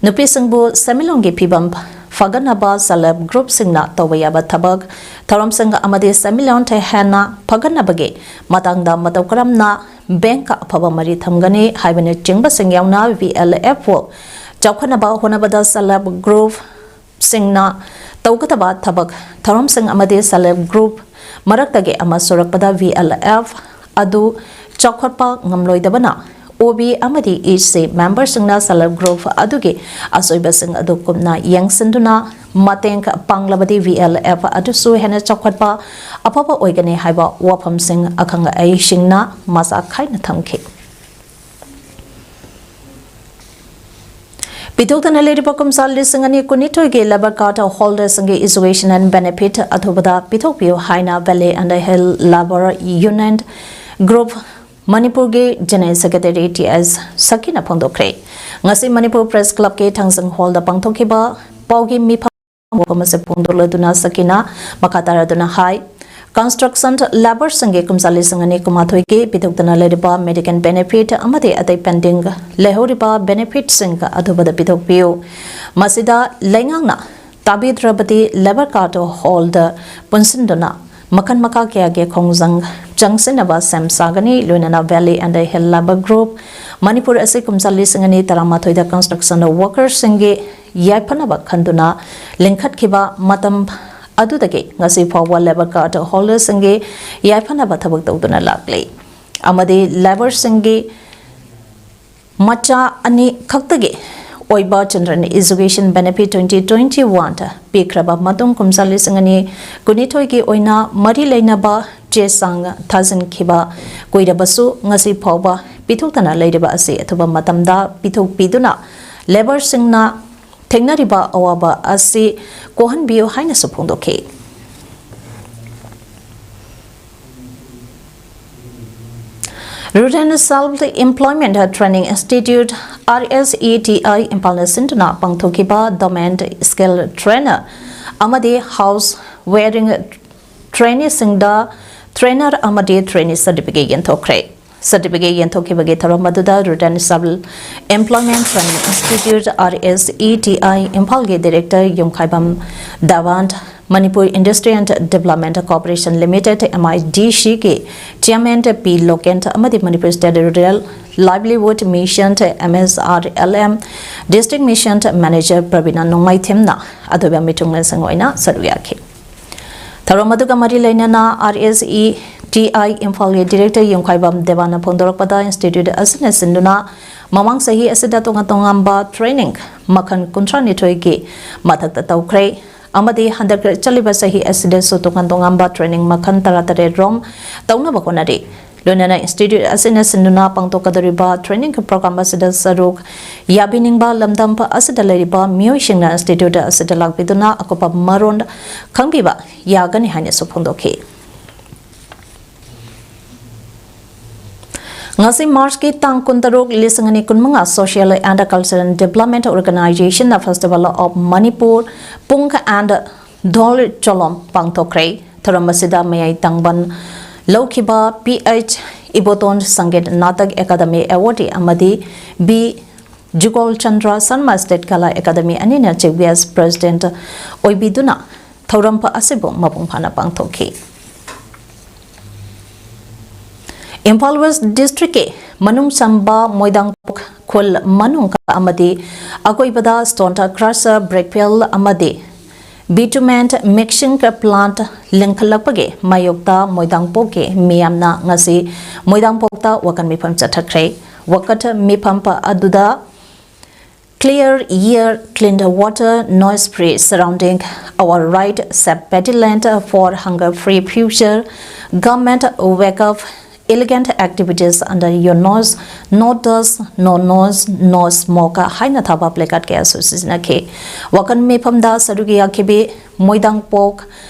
ꯅꯨꯄꯤꯁꯤꯡꯕꯨ ꯁꯦꯟꯃꯤꯠꯂꯣꯟꯒꯤ ꯐꯤꯕꯝ ꯐꯒꯠꯅꯕ Self Help Group ꯁꯤꯡꯅ ꯇꯧꯕ ꯌꯥꯕ ꯊꯕꯛ ꯊꯧꯔꯝꯁꯤꯡ ꯑꯃꯗꯤ ꯁꯦꯟꯃꯤꯠꯂꯣꯟ ꯍꯦꯟꯅ ꯐꯒꯠꯅꯕꯒꯤ ꯃꯇꯥꯡꯗ ꯃꯇꯧ ꯀꯔꯝꯅ bank ꯀ ꯑꯐꯕ ꯃꯔꯤ ꯊꯝꯒꯅꯤ ꯍꯥꯏꯕꯅꯆꯤꯡꯕꯁꯤꯡ ꯌꯥꯎꯅ V L F ꯄꯨ ꯆꯥꯎꯈꯠꯅꯕ ꯍꯣꯠꯅꯕꯗ self help group ꯁꯤꯡꯅ ꯇꯧꯒꯗꯕ ꯊꯕꯛ ꯊꯧꯔꯝꯁꯤꯡ ꯑꯃꯗꯤ self help group ꯃꯔꯛꯇꯒꯤ ꯑꯃ ꯁꯨꯔꯛꯄꯗ V L F ꯑꯗꯨ ꯆꯥꯎꯈꯠꯄ ꯉꯝꯂꯣꯏꯗꯕꯅ, O B ꯑꯃꯗꯤ E C member ꯁꯤꯡꯅ self help group ꯑꯗꯨꯒꯤ ꯑꯁꯣꯏꯕꯁꯤꯡ ꯑꯗꯨ ꯀꯨꯞꯅ ꯌꯦꯡꯁꯤꯟꯗꯨꯅ ꯃꯇꯦꯡ ꯄꯥꯡꯂꯕꯗꯤ V L F ꯑꯗꯨꯁꯨ ꯍꯦꯟꯅ ꯆꯥꯎꯈꯠꯄ ꯑꯐꯕ ꯑꯣꯏꯒꯅꯤ ꯍꯥꯏꯕ ꯋꯥꯐꯝꯁꯤꯡ ꯑꯈꯪ ꯑꯍꯩꯁꯤꯡꯅ ꯃꯁꯥ ꯈꯥꯏꯅ ꯊꯝꯈꯤ꯫ ꯄꯤꯊꯣꯛꯇꯅ ꯂꯩꯔꯤꯕ ꯀꯨꯝꯖꯥ ꯂꯤꯁꯤꯡ ꯑꯅꯤ ꯀꯨꯟꯅꯤꯊꯣꯏꯒꯤ labour card holder ꯁꯤꯡꯒꯤ education and benefit ꯑꯊꯨꯕꯗ ꯄꯤꯊꯣꯛꯄꯤꯌꯨ ꯍꯥꯏꯅ Valley and Hill Labour Union Group ꯃꯅꯤꯄꯨꯔꯒꯤ General Secretary T S ꯁꯀꯤꯅ ꯐꯣꯡꯗꯣꯛꯈ꯭ꯔꯦ꯫ ꯉꯁꯤ ꯃꯅꯤꯄꯨꯔ Press Club ꯀꯤ ꯊꯥꯡꯖꯤꯡ hall ꯗ ꯄꯥꯡꯊꯣꯛꯈꯤꯕ ꯄꯥꯎꯒꯤ ꯃꯤꯐꯝ ꯋꯥꯐꯝ ꯑꯁꯤ ꯐꯣꯡꯗꯣꯛꯂꯗꯨꯅ ꯁꯀꯤꯅ ꯃꯈꯥ ꯇꯥꯔꯗꯨꯅ ꯍꯥꯏ, construction labour ꯁꯤꯡꯒꯤ ꯀꯨꯝꯖꯥ ꯂꯤꯁꯤꯡ ꯑꯅꯤ ꯀꯨꯟꯃꯥꯊꯣꯏꯒꯤ ꯄꯤꯊꯣꯛꯇꯅ ꯂꯩꯔꯤꯕ medical benefit ꯑꯃꯗꯤ ꯑꯇꯩ pending ꯂꯩꯍꯧꯔꯤꯕ benefit ꯁꯤꯡ ꯑꯊꯨꯕꯗ ꯄꯤꯊꯣꯛꯄꯤꯌꯨ꯫ ꯃꯁꯤꯗ ꯂꯩꯉꯥꯛꯅ ꯇꯥꯕꯤꯗ꯭ꯔꯕꯗꯤ labour card holder ꯄꯨꯟꯁꯤꯟꯗꯨꯅ ꯃꯈꯜ ꯃꯈꯥ ꯀꯌꯥꯒꯤ ꯈꯣꯡꯖꯪ ꯆꯪꯁꯤꯟꯅꯕ ꯁꯦꯝ ꯁꯥꯒꯅꯤ꯫ ꯂꯣꯏꯅꯅ Valley and Hill Labour Group Manipur ꯑꯁꯤ ꯀꯨꯝꯖꯥ ꯂꯤꯁꯤꯡ ꯑꯅꯤ ꯇꯔꯥꯃꯥꯊꯣꯏꯗ construction worker ꯁꯤꯡꯒꯤ ꯌꯥꯏꯐꯅꯕ ꯈꯟꯗꯨꯅ ꯂꯤꯡꯈꯠꯈꯤꯕ ꯃꯇꯝ ꯑꯗꯨꯗꯒꯤ ꯉꯁꯤ ꯐꯥꯎꯕ labour card holder ꯁꯤꯡꯒꯤ ꯌꯥꯏꯐꯅꯕ ꯊꯕꯛ ꯇꯧꯗꯨꯅ ꯂꯥꯛꯂꯤ ꯑꯃꯗꯤ labour ꯁꯤꯡꯒꯤ ꯃꯆꯥ ꯑꯅꯤ ꯈꯛꯇꯒꯤ ꯑꯣꯏꯕ children education benefit twenty twenty-one ꯄꯤꯈ꯭ꯔꯕ ꯃꯇꯨꯡ ꯀꯨꯝꯖꯥ ꯂꯤꯁꯤꯡ ꯑꯅꯤ ꯀꯨꯟꯅꯤꯊꯣꯏꯒꯤ ꯑꯣꯏꯅ ꯃꯔꯤ ꯂꯩꯅꯕ ꯆꯦ ꯆꯥꯡ ꯊꯥꯖꯤꯟꯈꯤꯕ ꯀꯨꯏꯔꯕꯁꯨ ꯉꯁꯤ ꯐꯥꯎꯕ ꯄꯤꯊꯣꯛꯇꯅ ꯂꯩꯔꯤꯕ ꯑꯁꯤ ꯑꯊꯨꯕ ꯃꯇꯝꯗ ꯄꯤꯊꯣꯛꯄꯤꯗꯨꯅ labour ꯁꯤꯡꯅ ꯊꯦꯡꯅꯔꯤꯕ ꯑꯋꯥꯕ ꯑꯁꯤ ꯀꯣꯛꯍꯟꯕꯤꯌꯨ ꯍꯥꯏꯅꯁꯨ ꯐꯣꯡꯗꯣꯛꯈꯤ꯫ Rural Self Employment Training Institute, R S E T I, ꯏꯝꯐꯥꯜꯅ ꯁꯤꯟꯗꯨꯅ ꯄꯥꯡꯊꯣꯛꯈꯤꯕ Dormant Skill Trainer ꯑꯃꯗꯤ House Wearing Trainee ꯁꯤꯡꯗ trainer ꯑꯃꯗꯤ trainee certificate ꯌꯦꯟꯊꯣꯛꯈ꯭ꯔꯦ꯫ Certificate ꯌꯦꯟꯊꯣꯛꯈꯤꯕꯒꯤ ꯊꯧꯔꯝ ꯑꯗꯨꯗ Rural Self Employment Training Institute, R S E T I, ꯏꯝꯐꯥꯜꯒꯤ director Yumkhaibam ꯗꯥꯋꯥꯟ Manipur Industry and Development Corporation Limited, M I D C, ꯒꯤ Chairman P Lokent ꯑꯃꯗꯤ Manipur State Rural Livelihood Mission, M S R L M, District Mission Manager Pravina Nongmai Themna ꯑꯊꯣꯏꯕ ꯃꯤꯊꯨꯡꯂꯦꯟꯁꯤꯡ ꯑꯣꯏꯅ ꯁꯔꯨꯛ ꯌꯥꯈꯤ꯫ ꯊꯧꯔꯝ ꯑꯗꯨꯒ ꯃꯔꯤ ꯂꯩꯅꯅ R S E T I ꯏꯝꯐꯥꯜꯒꯤ Director ꯌꯨꯝꯈꯥꯏꯕꯝ ꯗꯦꯕꯥꯅ ꯐꯣꯡꯗꯣꯔꯛꯄꯗ, Institute ꯑꯁꯤꯅ ꯁꯤꯟꯗꯨꯅ ꯃꯃꯥꯡ ꯆꯍꯤ ꯑꯁꯤꯗ ꯇꯣꯉꯥꯟ ꯇꯣꯉꯥꯟꯕ training ꯃꯈꯜ ꯀꯨꯟꯊ꯭ꯔꯥ ꯅꯤꯊꯣꯏꯒꯤ ꯃꯊꯛꯇ ꯇꯧꯈ꯭ꯔꯦ ꯑꯃꯗꯤ ꯍꯟꯗꯛ ꯆꯠꯂꯤꯕ ꯆꯍꯤ ꯑꯁꯤꯗꯁꯨ ꯇꯣꯉꯥꯟ ꯇꯣꯉꯥꯟꯕ training ꯃꯈꯜ ꯇꯔꯥꯇꯔꯦꯠ ꯔꯣꯝ ꯇꯧꯅꯕ ꯍꯣꯠꯅꯔꯤ꯫ ꯂꯣꯏꯅꯅ Institute ꯑꯁꯤꯅ ꯁꯤꯟꯗꯨꯅ ꯄꯥꯡꯊꯣꯛꯀꯗꯧꯔꯤꯕ training program ꯑꯁꯤꯗ ꯁꯔꯨꯛ ꯌꯥꯕꯤꯅꯤꯡꯕ ꯂꯝꯗꯝ ꯑꯁꯤꯗ ꯂꯩꯔꯤꯕ ꯃꯤꯑꯣꯏꯁꯤꯡꯅ Institute ꯑꯁꯤꯗ ꯂꯥꯛꯄꯤꯗꯨꯅ ꯑꯀꯨꯞꯄ ꯃꯔꯣꯟ ꯈꯪꯕꯤꯕ ꯌꯥꯒꯅꯤ ꯍꯥꯏꯅꯁꯨ ꯐꯣꯡꯗꯣꯛꯈꯤ꯫ ꯉꯁꯤ March ꯀꯤ ꯇꯥꯡ ꯀꯨꯟꯇꯔꯨꯛ, ꯂꯤꯁꯤꯡ ꯑꯅꯤ ꯀꯨꯟꯃꯉꯥ, Social and Cultural Development Organization ꯅ Festival of Manipur, Pung and Dhol Cholom ꯄꯥꯡꯊꯣꯛꯈ꯭ꯔꯦ꯫ ꯊꯧꯔꯝ ꯑꯁꯤꯗ ꯃꯌꯥꯏ ꯇꯥꯡꯕꯟ ꯂꯧꯈꯤꯕ P H Iboton Sangeet Natak Academy Awardee ꯑꯃꯗꯤ B Jugol Chandra Sharma State Kala Academy ꯑꯅꯤꯅ Chief Guest President ꯑꯣꯏꯕꯤꯗꯨꯅ ꯊꯧꯔꯝ ꯑꯁꯤꯕꯨ ꯃꯄꯨꯡ ꯐꯥꯅ ꯄꯥꯡꯊꯣꯛꯈꯤ꯫ ꯏꯝꯐꯥꯜ West District ꯀꯤ ꯃꯅꯨꯡ ꯆꯟꯕ ꯃꯣꯏꯗꯥꯡꯄꯣꯛ ꯈꯨꯜ ꯃꯅꯨꯡ ꯑꯃꯗꯤ ꯑꯀꯣꯏꯕꯗ stone crusher, brick fill ꯑꯃꯗꯤ bitumen mixing plant ꯂꯤꯡꯈꯠꯂꯛꯄꯒꯤ ꯃꯥꯌꯣꯛꯇ ꯃꯣꯏꯗꯥꯡꯄꯣꯛꯀꯤ ꯃꯤꯌꯥꯝꯅ ꯉꯁꯤ ꯃꯣꯏꯗꯥꯡꯄꯣꯛꯇ ꯋꯥꯀꯠ ꯃꯤꯐꯝ ꯆꯠꯊꯈ꯭ꯔꯦ꯫ ꯋꯥꯀꯠ ꯃꯤꯐꯝ ꯑꯗꯨꯗ Clear air, clean water, noise free surrounding, our right, save paddy land for hunger free future, government wake up, elegant activities under your nose, no dust, no noise, no smoke ꯍꯥꯏꯅ ꯊꯥꯕ placard ꯀꯌꯥꯁꯨ ꯁꯤꯖꯤꯟꯅꯈꯤ꯫ ꯋꯥꯀꯠ ꯃꯤꯐꯝꯗ ꯁꯔꯨꯛ ꯌꯥꯈꯤꯕꯤ ꯃꯣꯏꯗꯥꯡꯄꯣꯛ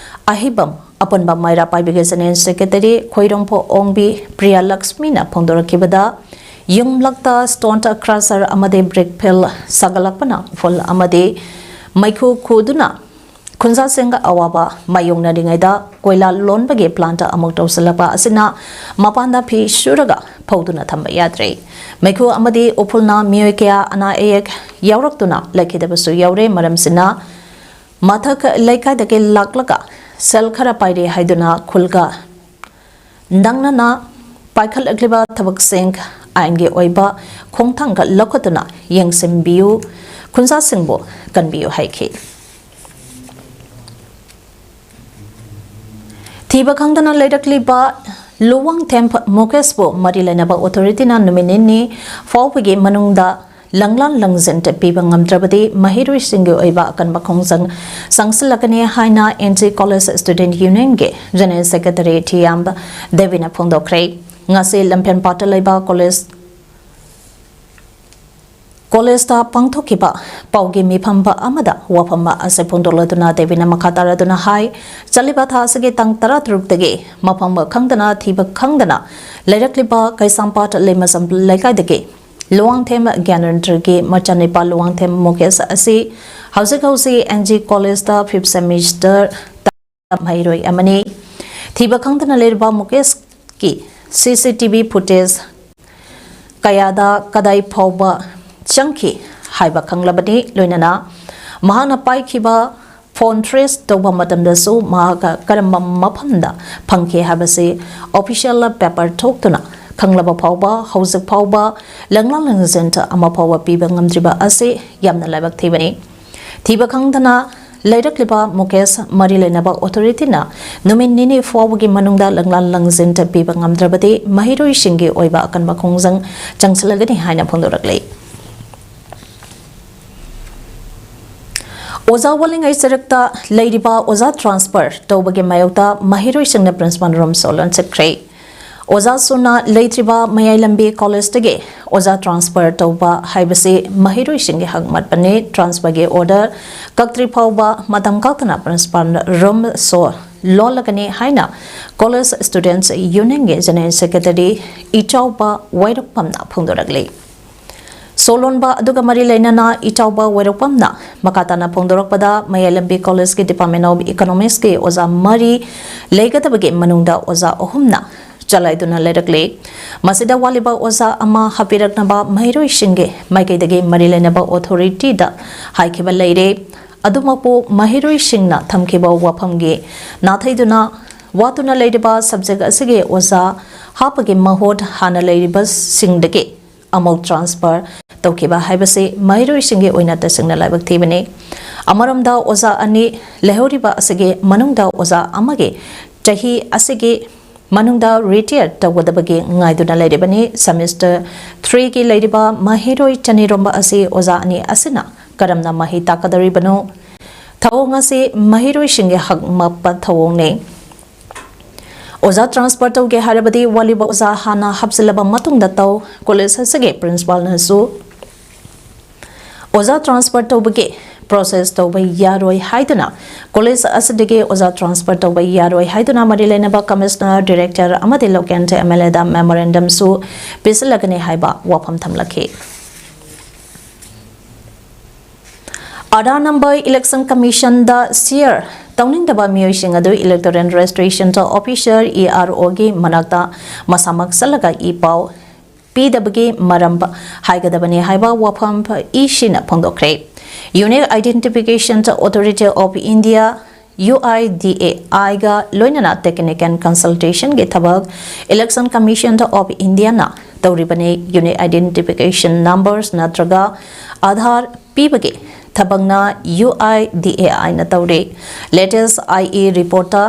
ꯑꯍꯤꯕꯝ ꯑꯄꯨꯟꯕ ꯃꯩꯔꯥ ꯄꯥꯏꯕꯤꯒꯤ General Secretary ꯈꯣꯏꯔꯣꯡꯐꯧ ꯑꯣꯡꯕꯤ Priya ꯂꯛꯁꯃꯤꯅ ꯐꯣꯡꯗꯣꯔꯛꯈꯤꯕꯗ, ꯌꯨꯝꯂꯛꯇ stone crusher ꯑꯃꯗꯤ brick fill ꯁꯥꯒꯠꯂꯛꯄꯅ ꯎꯐꯨꯜ ꯑꯃꯗꯤ ꯃꯩꯈꯨ ꯈꯨꯗꯨꯅ ꯈꯨꯟꯖꯥꯁꯤꯡ ꯑꯋꯥꯕ ꯃꯥꯌꯣꯛꯅꯔꯤꯉꯩꯗ ꯀꯣꯏꯂꯥ ꯂꯣꯟꯕꯒꯤ plant ꯑꯃꯨꯛ ꯇꯧꯁꯤꯜꯂꯛꯄ ꯑꯁꯤꯅ ꯃꯄꯥꯟꯗ ꯐꯤ ꯁꯨꯔꯒ ꯐꯧꯗꯨꯅ ꯊꯝꯕ ꯌꯥꯗ꯭ꯔꯦ꯫ ꯃꯩꯈꯨ ꯑꯃꯗꯤ ꯎꯐꯨꯜꯅ ꯃꯤꯑꯣꯏ ꯀꯌꯥ ꯑꯅꯥ ꯑꯌꯦꯛ ꯌꯥꯎꯔꯛꯇꯨꯅ ꯂꯩꯈꯤꯗꯕꯁꯨ ꯌꯥꯎꯔꯦ꯫ ꯃꯔꯝꯁꯤꯅ ꯃꯊꯛ ꯂꯩꯀꯥꯏꯗꯒꯤ ꯂꯥꯛꯂꯒ ꯁꯦꯜ ꯈꯔ ꯄꯥꯏꯔꯦ ꯍꯥꯏꯗꯨꯅ ꯈꯨꯜꯒ ꯅꯛꯅꯅ ꯄꯥꯏꯈꯠꯂꯛꯂꯤꯕ ꯊꯕꯛꯁꯤꯡ ꯑꯥꯏꯟꯒꯤ ꯑꯣꯏꯕ ꯈꯣꯡꯊꯥꯡꯒ ꯂꯧꯈꯠꯇꯨꯅ ꯌꯦꯡꯁꯤꯟꯕꯤꯌꯨ, ꯈꯨꯟꯖꯥꯁꯤꯡꯕꯨ ꯀꯟꯕꯤꯌꯨ ꯍꯥꯏꯈꯤ꯫ ꯊꯤꯕ ꯈꯪꯗꯅ ꯂꯩꯔꯛꯂꯤꯕ ꯂꯨꯋꯥꯡꯊꯦꯝ ꯃꯨꯀꯦꯁꯄꯨ ꯃꯔꯤ ꯂꯩꯅꯕ ꯑꯣꯊꯣꯔꯤꯇꯤꯅ ꯅꯨꯃꯤꯠ ꯅꯤꯅꯤ ꯐꯥꯎꯕꯒꯤ ꯃꯅꯨꯡꯗ ꯂꯪꯂꯥꯟ ꯂꯪꯖꯟ ꯄꯤꯕ ꯉꯝꯗ꯭ꯔꯕꯗꯤ ꯃꯍꯩꯔꯣꯏꯁꯤꯡꯒꯤ ꯑꯣꯏꯕ ꯑꯀꯟꯕ ꯈꯣꯡꯖꯪ ꯆꯪꯁꯤꯜꯂꯛꯀꯅꯤ ꯍꯥꯏꯅ ꯑꯦꯟ ꯖꯤ ꯀꯣꯂꯦꯖ ꯁ꯭ꯇꯨꯗꯦꯟꯠ ꯌꯨꯅꯤꯌꯟꯒꯤ ꯖꯦꯅꯔꯦꯜ ꯁꯦꯀ꯭ꯔꯦꯇꯔꯤ ꯊꯤꯌꯥꯝꯕ ꯗꯦꯕꯤꯅ ꯐꯣꯡꯗꯣꯛꯈ꯭ꯔꯦ꯫ ꯉꯁꯤ ꯂꯝꯐꯦꯜꯄꯥꯠꯇ ꯂꯩꯕ ꯀꯣꯂꯦꯖ ꯀꯣꯂꯦꯖꯇ ꯄꯥꯡꯊꯣꯛꯈꯤꯕ ꯄꯥꯎꯒꯤ ꯃꯤꯐꯝꯕ ꯑꯃꯗ ꯋꯥꯐꯝ ꯑꯁꯤ ꯐꯣꯡꯗꯣꯛꯂꯗꯨꯅ ꯗꯦꯕꯤꯅ ꯃꯈꯥ ꯇꯥꯔꯗꯨꯅ ꯍꯥꯏ, ꯆꯠꯂꯤꯕ ꯊꯥ ꯑꯁꯤꯒꯤ ꯇꯥꯡ ꯇꯔꯥꯇꯔꯨꯛꯇꯒꯤ ꯃꯐꯝ ꯈꯪꯗꯅ ꯊꯤꯕ ꯈꯪꯗꯅ ꯂꯩꯔꯛꯂꯤꯕ ꯀꯩꯁꯥꯝꯄꯥꯠ ꯂꯩꯃꯁꯝ ꯂꯩꯀꯥꯏꯗꯒꯤ ꯂꯨꯋꯥꯡꯊꯦꯝ ꯒ꯭ꯌꯥꯅꯦꯟꯗ꯭ꯔꯒꯤ ꯃꯆꯥꯅꯨꯄꯥ ꯂꯨꯋꯥꯡꯊꯦꯝ ꯃꯨꯀꯦꯁ ꯑꯁꯤ ꯍꯧꯖꯤꯛ ꯍꯧꯖꯤꯛ ꯑꯦꯟ ꯖꯤ ꯀꯣꯂꯦꯖꯇ ꯐꯤꯐ ꯁꯦꯃꯤꯁꯇꯔ ꯃꯍꯩꯔꯣꯏ ꯑꯃꯅꯤ꯫ ꯊꯤꯕ ꯈꯪꯗꯅ ꯂꯩꯔꯕ ꯃꯨꯀꯦꯁꯀꯤ ꯁꯤ ꯁꯤ ꯇꯤ ꯚꯤ ꯐꯨꯇꯦꯖ ꯀꯌꯥꯗ ꯀꯗꯥꯏ ꯐꯥꯎꯕ ꯆꯪꯈꯤ ꯍꯥꯏꯕ ꯈꯪꯂꯕꯗꯤ, ꯂꯣꯏꯅꯅ ꯃꯍꯥꯛꯅ ꯄꯥꯏꯈꯤꯕ ꯐꯣꯟ ꯇ꯭ꯔꯦꯁ ꯇꯧꯕ ꯃꯇꯝꯗꯁꯨ ꯃꯍꯥꯛ ꯀꯔꯝꯕ ꯃꯐꯝꯗ ꯐꯪꯈꯤ ꯍꯥꯏꯕꯁꯤ ꯑꯣꯐꯤꯁꯤꯌꯦꯜ ꯄꯦꯄꯔ ꯊꯣꯛꯇꯨꯅ ꯈꯪꯂꯕ ꯐꯥꯎꯕ ꯍꯧꯖꯤꯛ ꯐꯥꯎꯕ ꯂꯪꯂꯥ ꯂꯪꯖꯟ ꯑꯃ ꯐꯥꯎꯕ ꯄꯤꯕ ꯉꯝꯗ꯭ꯔꯤꯕ ꯑꯁꯤ ꯌꯥꯝꯅ ꯂꯥꯏꯕꯛ ꯊꯤꯕꯅꯤ꯫ ꯊꯤꯕ ꯈꯪꯗꯅ ꯂꯩꯔꯛꯂꯤꯕ ꯃꯨꯀꯦꯁ ꯃꯔꯤ ꯂꯩꯅꯕ ꯑꯣꯊꯣꯔꯤꯇꯤꯅ ꯅꯨꯃꯤꯠ ꯅꯤꯅꯤ ꯐꯥꯎꯕꯒꯤ ꯃꯅꯨꯡꯗ ꯂꯪꯂꯥꯟ ꯂꯪꯖꯟ ꯄꯤꯕ ꯉꯝꯗ꯭ꯔꯕꯗꯤ ꯃꯍꯩꯔꯣꯏꯁꯤꯡꯒꯤ ꯑꯣꯏꯕ ꯑꯀꯟꯕ ꯈꯣꯡꯖꯪ ꯆꯪꯁꯤꯜꯂꯒꯅꯤ ꯍꯥꯏꯅ ꯐꯣꯡꯗꯣꯔꯛꯂꯤ꯫ ꯑꯣꯖꯥ ꯋꯥꯂꯤꯉꯩ ꯆꯔꯛꯇ ꯂꯩꯔꯤꯕ ꯑꯣꯖꯥ ꯇ꯭ꯔꯥꯟꯁꯐꯔ ꯇꯧꯕꯒꯤ ꯃꯥꯌꯣꯛꯇ ꯃꯍꯩꯔꯣꯏꯁꯤꯡꯅ ꯄ꯭ꯔꯤꯟꯁꯤꯄꯥꯜ ꯔꯨꯝ ꯁꯣꯂꯣꯟ ꯆꯠꯈ꯭ꯔꯦ꯫ ꯑꯣꯖꯥ ꯁꯨꯅ ꯂꯩꯇ꯭ꯔꯤꯕ ꯃꯌꯥꯏ ꯂꯝꯕꯤ ꯀꯣꯂꯦꯖꯇꯒꯤ ꯑꯣꯖꯥ ꯇ꯭ꯔꯥꯟꯁꯐꯔ ꯇꯧꯕ ꯍꯥꯏꯕꯁꯤ ꯃꯍꯩꯔꯣꯏꯁꯤꯡꯒꯤ ꯍꯛ ꯃꯠꯄꯅꯤ꯫ ꯇ꯭ꯔꯥꯟꯁꯐꯔꯒꯤ ꯑꯣꯔꯗꯔ ꯀꯛꯇ꯭ꯔꯤ ꯐꯥꯎꯕ ꯃꯇꯝ ꯀꯛꯇꯅ ꯄ꯭ꯔꯤꯟꯁꯤꯄꯥꯜ ꯔꯨꯝ ꯁꯣ ꯂꯣꯜꯂꯒꯅꯤ ꯍꯥꯏꯅ ꯀꯣꯂꯦꯖ ꯁ꯭ꯇꯨꯗꯦꯟꯠꯁ ꯌꯨꯅꯤꯌꯟꯒꯤ ꯖꯦꯅꯔꯦꯜ ꯁꯦꯀ꯭ꯔꯦꯇꯔꯤ ꯏꯆꯥꯎꯕ ꯋꯥꯏꯔꯨꯛꯄꯝꯅ ꯐꯣꯡꯗꯣꯔꯛꯂꯤ꯫ ꯁꯣ ꯂꯣꯟꯕ ꯑꯗꯨꯒ ꯃꯔꯤ ꯂꯩꯅꯅ ꯏꯆꯥꯎꯕ ꯋꯥꯏꯔꯨꯛꯄꯝꯅ ꯃꯈꯥ ꯇꯥꯅ ꯐꯣꯡꯗꯣꯔꯛꯄꯗ, ꯃꯌꯥꯏ ꯂꯝꯕꯤ ꯀꯣꯂꯦꯖꯀꯤ ꯗꯤꯄꯥꯔꯠꯃꯦꯟ ꯑꯣꯐ ꯏꯀꯣꯅꯣꯃꯤꯛꯁꯀꯤ ꯑꯣꯖꯥ ꯃꯔꯤ ꯂꯩꯒꯗꯕꯒꯤ ꯃꯅꯨꯡꯗ ꯑꯣꯖꯥ ꯑꯍꯨꯝꯅ ꯆꯂꯥꯏꯗꯨꯅ ꯂꯩꯔꯛꯂꯤ꯫ ꯃꯁꯤꯗ ꯋꯥꯠꯂꯤꯕ ꯑꯣꯖꯥ ꯑꯃ ꯍꯥꯞꯄꯤꯔꯛꯅꯕ ꯃꯍꯩꯔꯣꯏꯁꯤꯡꯒꯤ ꯃꯥꯏꯀꯩꯗꯒꯤ ꯃꯔꯤ ꯂꯩꯅꯕ ꯑꯣꯊꯣꯔꯤꯇꯤꯗ ꯍꯥꯏꯈꯤꯕ ꯂꯩꯔꯦ꯫ ꯑꯗꯨꯃꯛꯄꯨ ꯃꯍꯩꯔꯣꯏꯁꯤꯡꯅ ꯊꯝꯈꯤꯕ ꯋꯥꯐꯝꯒꯤ ꯅꯥꯊꯩꯗꯨꯅ ꯋꯥꯠꯇꯨꯅ ꯂꯩꯔꯤꯕ subject ꯑꯁꯤꯒꯤ ꯑꯣꯖꯥ ꯍꯥꯞꯄꯒꯤ ꯃꯍꯨꯠ ꯍꯥꯟꯅ ꯂꯩꯔꯤꯕꯁꯤꯡꯗꯒꯤ ꯑꯃꯨꯛ transfer ꯇꯧꯈꯤꯕ ꯍꯥꯏꯕꯁꯤ ꯃꯍꯩꯔꯣꯏꯁꯤꯡꯒꯤ ꯑꯣꯏꯅ ꯇꯁꯦꯡꯅ ꯂꯥꯏꯕꯛ ꯊꯤꯕꯅꯤ꯫ ꯑꯃꯔꯣꯝꯗ ꯑꯣꯖꯥ ꯑꯅꯤ ꯂꯩꯍꯧꯔꯤꯕ ꯑꯁꯤꯒꯤ ꯃꯅꯨꯡꯗ ꯑꯣꯖꯥ ꯑꯃꯒꯤ ꯆꯍꯤ ꯑꯁꯤꯒꯤ ꯃꯅꯨꯡꯗ retire ꯇꯧꯒꯗꯕꯒꯤ ꯉꯥꯏꯗꯨꯅ ꯂꯩꯔꯤꯕꯅꯤ꯫ Semester threeꯒꯤ ꯂꯩꯔꯤꯕ ꯃꯍꯩꯔꯣꯏ ꯆꯅꯤꯔꯣꯝꯕ ꯑꯁꯤ ꯑꯣꯖꯥ ꯑꯅꯤ ꯑꯁꯤꯅ ꯀꯔꯝꯅ ꯃꯍꯩ ꯇꯥꯛꯀꯗꯧꯔꯤꯕꯅꯣ? ꯊꯧꯑꯣꯡ ꯑꯁꯤ ꯃꯍꯩꯔꯣꯏꯁꯤꯡꯒꯤ ꯍꯛ ꯃꯞꯄ ꯊꯧꯑꯣꯡꯅꯤ꯫ ꯑꯣꯖꯥ transfer ꯇꯧꯒꯦ ꯍꯥꯏꯔꯕꯗꯤ ꯋꯥꯠꯂꯤꯕ ꯑꯣꯖꯥ ꯍꯥꯟꯅ ꯍꯥꯞꯆꯤꯜꯂꯕ ꯃꯇꯨꯡꯗ ꯇꯧ꯫ College ꯑꯁꯤꯒꯤ principalꯅꯁꯨ ꯑꯣꯖꯥ transfer ꯇꯧꯕꯒꯤ process ꯇꯧꯕ ꯌꯥꯔꯣꯏ ꯍꯥꯏꯗꯨꯅ, college ꯑꯁꯤꯗꯒꯤ ꯑꯣꯖꯥ transfer ꯇꯧꯕ ꯌꯥꯔꯣꯏ ꯍꯥꯏꯗꯨꯅ ꯃꯔꯤ ꯂꯩꯅꯕ commissioner, director ꯑꯃꯗꯤ local MLAꯗ memorandumꯁꯨ ꯄꯤꯁꯤꯜꯂꯒꯅꯤ ꯍꯥꯏꯕ ꯋꯥꯐꯝ ꯊꯝꯂꯛꯈꯤ꯫ Aadhaar number election commissionꯗ share ꯇꯧꯅꯤꯡꯗꯕ ꯃꯤꯑꯣꯏꯁꯤꯡ ꯑꯗꯨ electoral registrationꯗ officer, EROꯒꯤ ꯃꯅꯥꯛꯇ ꯃꯁꯥꯃꯛ ꯆꯠꯂꯒ ꯏ ꯄꯥꯎ ꯄꯤꯗꯕꯒꯤ ꯃꯔꯝ ꯍꯥꯏꯒꯗꯕꯅꯤ ꯍꯥꯏꯕ ꯋꯥꯐꯝ ECꯅ ꯐꯣꯡꯗꯣꯛꯈ꯭ꯔꯦ꯫ Unique Identification Authority of India, UIDAIꯒ ꯂꯣꯏꯅꯅ technical consultationꯒꯤ ꯊꯕꯛ Election Commission of Indiaꯅ ꯇꯧꯔꯤꯕꯅꯤ꯫ Unique Identification Numbers ꯅꯠꯇ꯭ꯔꯒ Aadhaar ꯄꯤꯕꯒꯤ ꯊꯕꯛꯅ UIDAIꯅ ꯇꯧꯔꯤ꯫ Latest IE reportꯇ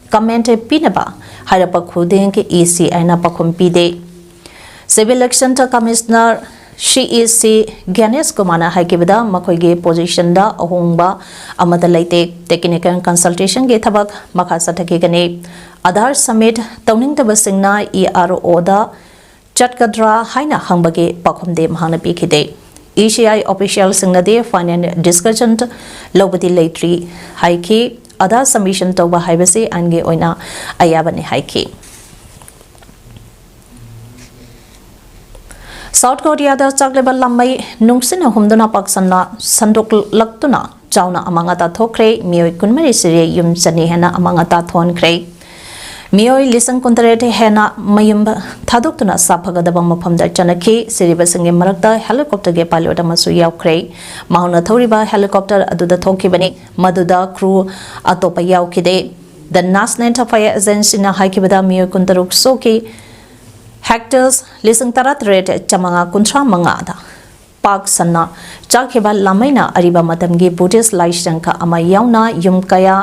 comment ꯄꯤꯅꯕ ꯍꯥꯏꯔꯛꯄ ꯈꯨꯗꯤꯡ ECIꯅ ꯄꯥꯎꯈꯨꯝ ꯄꯤꯗꯦ꯫ Civil Election Commissioner CEC ꯒ꯭ꯌꯥꯅꯦꯁ ꯀꯨꯃꯥꯔꯅ ꯍꯥꯏꯈꯤꯕꯗ, ꯃꯈꯣꯏꯒꯤ positionꯗ ꯑꯍꯣꯡꯕ ꯑꯃꯠꯇ ꯂꯩꯇꯦ꯫ Technical consultationꯒꯤ ꯊꯕꯛ ꯃꯈꯥ ꯆꯠꯊꯈꯤꯒꯅꯤ꯫ Aadhaar submit ꯇꯧꯅꯤꯡꯗꯕꯁꯤꯡꯅ EROꯗ ꯆꯠꯀꯗ꯭ꯔꯥ ꯍꯥꯏꯅ ꯍꯪꯕꯒꯤ ꯄꯥꯎꯈꯨꯝꯗꯤ ꯃꯍꯥꯛꯅ ꯄꯤꯈꯤꯗꯦ꯫ ECI officialꯁꯤꯡꯅꯗꯤ final discussion ꯂꯧꯕꯗꯤ ꯂꯩꯇ꯭ꯔꯤ ꯍꯥꯏꯈꯤ꯫ Aadhaar submission ꯇꯧꯕ ꯍꯥꯏꯕꯁꯤ ꯑꯥꯏꯟꯒꯤ ꯑꯣꯏꯅ ꯑꯌꯥꯕꯅꯤ ꯍꯥꯏꯈꯤ꯫ South Koreaꯗ ꯆꯥꯛꯂꯦꯕ ꯂꯥꯃꯩ ꯅꯨꯡꯁꯤꯠꯅ ꯍꯨꯝꯗꯨꯅ ꯄꯥꯛꯁꯟꯅ ꯁꯟꯗꯣꯛꯂꯛꯇꯨꯅ ꯆꯥꯎꯅ ꯑꯃꯥꯡ ꯑꯇꯥ ꯊꯣꯛꯈ꯭ꯔꯦ꯫ ꯃꯤꯑꯣꯏ ꯀꯨꯟꯃꯔꯤ ꯁꯤꯔꯦ, ꯌꯨꯝ ꯆꯅꯤ ꯍꯦꯟꯅ ꯑꯃꯥꯡ ꯑꯇꯥ ꯊꯣꯛꯍꯟꯈ꯭ꯔꯦ꯫ ꯃꯤꯑꯣꯏ ꯂꯤꯁꯤꯡ ꯀꯨꯟꯇꯔꯦꯠ ꯍꯦꯟꯅ ꯃꯌꯨꯝ ꯊꯥꯗꯣꯛꯇꯨꯅ ꯁꯥꯐꯒꯗꯕ ꯃꯐꯝꯗ ꯆꯠꯅꯈꯤ꯫ ꯁꯤꯔꯤꯕꯁꯤꯡꯒꯤ ꯃꯔꯛꯇ helicopter ꯒꯤ pilot ꯑꯃꯁꯨ ꯌꯥꯎꯈ꯭ꯔꯦ꯫ ꯃꯍꯥꯛꯅ ꯊꯧꯔꯤꯕ helicopter ꯑꯗꯨꯗ ꯊꯣꯛꯈꯤꯕꯅꯤ, ꯃꯗꯨꯗ crew ꯑꯇꯣꯞꯄ ꯌꯥꯎꯈꯤꯗꯦ꯫ The National Fire Agency ꯅ ꯍꯥꯏꯈꯤꯕꯗ ꯃꯤꯑꯣꯏ ꯀꯨꯟꯇꯔꯨꯛ ꯁꯣꯛꯈꯤ꯫ Hectares ꯂꯤꯁꯤꯡ ꯇꯔꯥꯇꯔꯦꯠ ꯆꯥꯃꯉꯥ ꯀꯨꯟꯊ꯭ꯔꯥ ꯃꯉꯥꯗ ꯄꯥꯛ ꯁꯟꯅ ꯆꯥꯛꯈꯤꯕ ꯂꯥꯃꯩꯅ ꯑꯔꯤꯕ ꯃꯇꯝꯒꯤ Buddhist ꯂꯥꯏꯁꯪ ꯑꯃ ꯌꯥꯎꯅ ꯌꯨꯝ ꯀꯌꯥ,